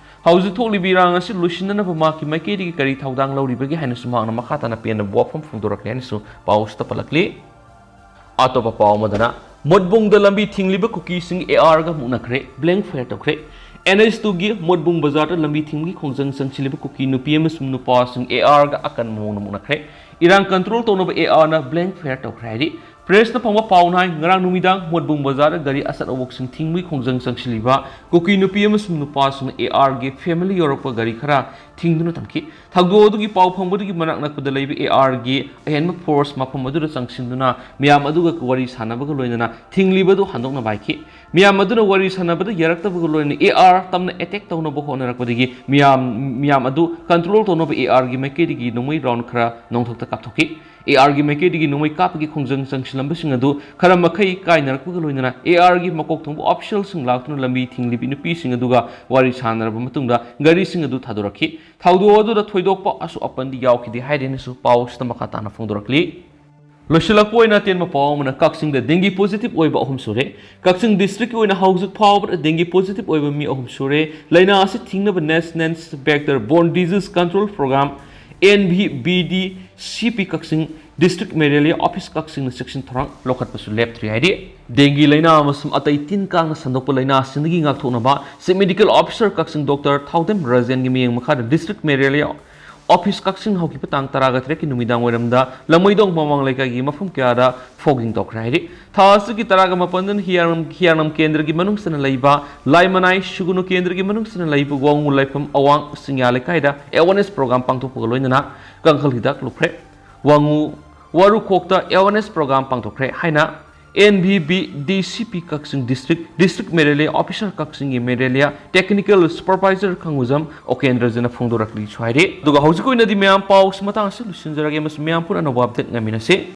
ꯍꯧꯖꯤꯛ ꯊꯣꯛꯂꯤꯕ ꯏꯔꯥꯡ ꯑꯁꯤ ꯂꯣꯏꯁꯤꯟꯅꯅꯕ ꯃꯍꯥꯛꯀꯤ ꯃꯥꯏꯀꯩꯗꯒꯤ ꯀꯔꯤ ꯊꯧꯗꯥꯡ ꯂꯧꯔꯤꯕꯒꯦ ꯍꯥꯏꯅꯁꯨ ꯃꯍꯥꯛꯅ ꯃꯈꯥ ꯇꯥꯅ ꯄꯦꯟꯗꯕ ꯋꯥꯐꯝ ꯐꯣꯡꯗꯣꯔꯛꯂꯤ ꯍꯥꯏꯅꯁꯨ ꯄꯥꯎ ꯑꯁꯤꯗ ꯄꯜꯂꯛꯂꯤ꯫ ꯑꯇꯣꯞꯄ ꯄꯥꯎ ꯑꯃꯗꯅ, ꯃꯣꯠꯕꯨꯡꯗ ꯂꯝꯕꯤ ꯊꯤꯡꯂꯤꯕ ꯀꯨꯀꯤꯁꯤꯡ ARꯒ ꯃꯨꯛꯅꯈ꯭ꯔꯦ, blank fire ꯇꯧꯈ꯭ꯔꯦ꯫ NH twoꯒꯤ ꯃꯣꯠꯕꯨꯡ ꯕꯖꯥꯔꯗ ꯂꯝꯕꯤ ꯊꯤꯡꯕꯒꯤ ꯈꯣꯡꯖꯪ ꯆꯪꯁꯤꯜꯂꯤꯕ ꯀꯨꯀꯤ ꯅꯨꯄꯤ ꯑꯃꯁꯨꯡ ꯅꯨꯄꯥꯁꯤꯡ ARꯒ ꯑꯀꯟꯕ ꯃꯑꯣꯡꯗ ꯃꯨꯛꯅꯈ꯭ꯔꯦ꯫ ꯏꯔꯥꯡ control ꯇꯧꯅꯕ ARꯅ blank fire ꯇꯧꯈ꯭ꯔꯦ ꯍꯥꯏꯔꯤ꯫ Pressꯅ ꯐꯪꯕ ꯄꯥꯎꯅ ꯍꯥꯏ, ꯉꯔꯥꯡ ꯅꯨꯃꯤꯗꯥꯡ ꯃꯣꯠꯕꯨꯡ ꯕꯖꯥꯔꯗ ꯒꯥꯔꯤ ꯑꯆꯠ ꯑꯋꯣꯛꯁꯤꯡ ꯊꯤꯡꯕꯒꯤ ꯈꯣꯡꯖꯪ ꯆꯪꯁꯤꯜꯂꯤꯕ ꯀꯨꯀꯤ ꯅꯨꯄꯤ ꯑꯃꯁꯨꯡ ꯅꯨꯄꯥꯁꯤꯡꯅ ARꯒꯤ family ꯌꯧꯔꯛꯄ ꯒꯥꯔꯤ ꯈꯔ ꯊꯤꯡꯗꯨꯅ ꯊꯝꯈꯤ꯫ ꯊꯧꯗꯣꯛ ꯑꯗꯨꯒꯤ ꯄꯥꯎ ꯐꯪꯕꯗꯒꯤ ꯃꯅꯥꯛ ꯅꯛꯄꯗ ꯂꯩꯕ ARꯒꯤ ꯑꯍꯦꯟꯕ force ꯃꯐꯝ ꯑꯗꯨꯗ ꯆꯪꯁꯤꯟꯗꯨꯅ ꯃꯤꯌꯥꯝ ꯑꯗꯨꯒ ꯋꯥꯔꯤ ꯁꯥꯟꯅꯕꯒ ꯂꯣꯏꯅꯅ ꯊꯤꯡꯂꯤꯕ ꯑꯗꯨ ꯍꯟꯗꯣꯛꯅꯕ ꯍꯥꯏꯈꯤ꯫ ꯃꯤꯌꯥꯝ ꯑꯗꯨꯅ ꯋꯥꯔꯤ ꯁꯥꯟꯅꯕꯗ ꯌꯥꯔꯛꯇꯕꯒ ꯂꯣꯏꯅꯅ AR ꯇꯝꯅ attack ꯇꯧꯅꯕ ꯍꯣꯠꯅꯔꯛꯄꯗꯒꯤ ꯃꯤꯌꯥꯝ, ꯃꯤꯌꯥꯝ ꯑꯗꯨ control ꯇꯧꯅꯕ ARꯒꯤ ꯃꯥꯏꯀꯩꯗꯒꯤ ꯅꯣꯡꯃꯩ round ꯈꯔ ꯅꯣꯡꯊꯛꯇ ꯀꯥꯞꯊꯣꯛꯈꯤ꯫ ARꯒꯤ ꯃꯥꯏꯀꯩꯗꯒꯤ ꯅꯣꯡꯃꯩ ꯀꯥꯞꯄꯒꯤ ꯈꯣꯡꯖꯪ ꯆꯪꯁꯤꯜꯂꯝꯕꯁꯤꯡ ꯑꯗꯨ ꯈꯔ ꯃꯈꯩ ꯀꯥꯏꯅꯔꯛꯄꯒ ꯂꯣꯏꯅꯅ ARꯒꯤ ꯃꯀꯣꯛ ꯊꯣꯡꯕ officialꯁꯤꯡ ꯂꯥꯛꯇꯨꯅ ꯂꯝꯕꯤ ꯊꯤꯡꯂꯤꯕꯤ ꯅꯨꯄꯤꯁꯤꯡ ꯑꯗꯨꯒ ꯋꯥꯔꯤ ꯁꯥꯟꯅꯔꯕ ꯃꯇꯨꯡꯗ ꯒꯥꯔꯤꯁꯤꯡ ꯑꯗꯨ ꯊꯥꯗꯣꯔꯛꯈꯤ꯫ ꯊꯧꯗꯣꯛ ꯑꯗꯨꯗ ꯊꯣꯏꯗꯣꯛꯄ ꯑꯁꯣꯛ ꯑꯄꯟꯗꯤ ꯌꯥꯎꯈꯤꯗꯦ ꯍꯥꯏꯔꯦꯅꯁꯨ ꯄꯥꯎ ꯑꯁꯤꯗ ꯃꯈꯥ ꯇꯥꯅ ꯐꯣꯡꯗꯣꯔꯛꯂꯤ꯫ ꯂꯣꯏꯁꯤꯜꯂꯛꯄ ꯑꯣꯏꯅ ꯑꯇꯦꯟꯕ ꯄꯥꯎ ꯑꯃꯅ, ꯀꯛꯆꯤꯡꯗ dengue positive ꯑꯣꯏꯕ ꯑꯍꯨꯝ ꯁꯨꯔꯦ꯫ ꯀꯛꯆꯤꯡ districtꯀꯤ ꯑꯣꯏꯅ ꯍꯧꯖꯤꯛ ꯐꯥꯎꯕꯗ dengue positive ꯑꯣꯏꯕ ꯃꯤ ꯑꯍꯨꯝ ꯁꯨꯔꯦ꯫ ꯂꯥꯏꯅꯥ ꯑꯁꯤ ꯊꯤꯡꯅꯕ National Vector Borne Disease Control Program, NVBDCP ꯀꯛꯆꯤꯡ, District Malaria Office ꯀꯛꯆꯤꯡꯅ ꯆꯦꯛꯁꯤꯟ ꯊꯧꯔꯥꯡ ꯂꯧꯈꯠꯄꯁꯨ ꯂꯦꯞꯇ꯭ꯔꯤ ꯍꯥꯏꯔꯤ꯫ ꯗꯦꯡꯒꯤ ꯂꯥꯏꯅꯥ ꯑꯃꯁꯨꯡ ꯑꯇꯩ ꯇꯤꯟ ꯀꯥꯡꯅ ꯁꯟꯗꯣꯛꯄ ꯂꯥꯏꯅꯥꯁꯤꯡꯗꯒꯤ ꯉꯥꯛꯊꯣꯛꯅꯕ Chief Medical Officer ꯀꯛꯆꯤꯡ ꯗꯣꯛꯇꯔ ꯊꯥꯎꯗꯦꯝ ꯔꯥꯖꯦꯟꯒꯤ ꯃꯤꯠꯌꯦꯡ ꯃꯈꯥꯗ District Malaria Office ꯀꯛꯆꯤꯡ ꯍꯧꯈꯤꯕ ꯇꯥꯡ ꯇꯔꯥꯒ ꯇꯔꯦꯠꯀꯤ ꯅꯨꯃꯤꯗꯥꯡ ꯋꯥꯏꯔꯝꯗ ꯂꯝꯃꯩꯗꯣꯡ ꯃꯃꯥꯡ ꯂꯩꯀꯥꯏꯒꯤ ꯃꯐꯝ ꯀꯌꯥꯗ fogging ꯇꯧꯈ꯭ꯔꯦ ꯍꯥꯏꯔꯤ꯫ ꯊꯥ ꯑꯁꯤꯒꯤ ꯇꯔꯥꯒ ꯃꯥꯄꯟꯗꯅ ꯍꯤꯌꯥꯡꯂꯝ, ꯍꯤꯌꯥꯡꯂꯝ ꯀꯦꯟꯗ꯭ꯔꯒꯤ ꯃꯅꯨꯡ ꯆꯟꯅ ꯂꯩꯕ ꯂꯥꯏꯃꯅꯥꯏ ꯁꯨꯒꯨꯅꯨ ꯀꯦꯟꯗ꯭ꯔꯒꯤ ꯃꯅꯨꯡ ꯆꯟꯅ ꯂꯩꯕ ꯋꯥꯉꯨ ꯂꯥꯏꯐꯝ ꯑꯋꯥꯡ ꯆꯤꯡꯌꯥ ꯂꯩꯀꯥꯏꯗ awareness program ꯄꯥꯡꯊꯣꯛꯄꯒ ꯂꯣꯏꯅꯅ ꯀꯥꯡꯈꯜ ꯍꯤꯗꯥꯛ ꯂꯨꯞꯈ꯭ꯔꯦ꯫ ꯋꯥꯉꯨ ꯋꯥꯔꯨꯈꯣꯛꯇ awareness program ꯄꯥꯡꯊꯣꯛꯈ꯭ꯔꯦ ꯍꯥꯏꯅ N B B D C P ꯀꯛꯆꯤꯡ District, District Malaria Officer ꯀꯛꯆꯤꯡꯒꯤ Malaria Technical Supervisor ꯈꯪꯉꯨꯖꯝ ꯑꯣꯀꯦꯟꯗ꯭ꯔꯖꯅ ꯐꯣꯡꯗꯣꯔꯛꯂꯤꯁꯨ ꯍꯥꯏꯔꯤ꯫ ꯑꯗꯨꯒ ꯍꯧꯖꯤꯛ ꯑꯣꯏꯅꯗꯤ ꯃꯌꯥꯝ ꯄꯥꯎꯁꯤ ꯃꯇꯥꯡ ꯑꯁꯤ ꯂꯣꯏꯁꯤꯟꯖꯔꯒꯦ ꯑꯃꯁꯨꯡ ꯃꯌꯥꯝ ꯄꯨꯟꯅ ꯑꯅꯧꯕ update ꯉꯥꯏꯃꯤꯟꯅꯁꯤ꯫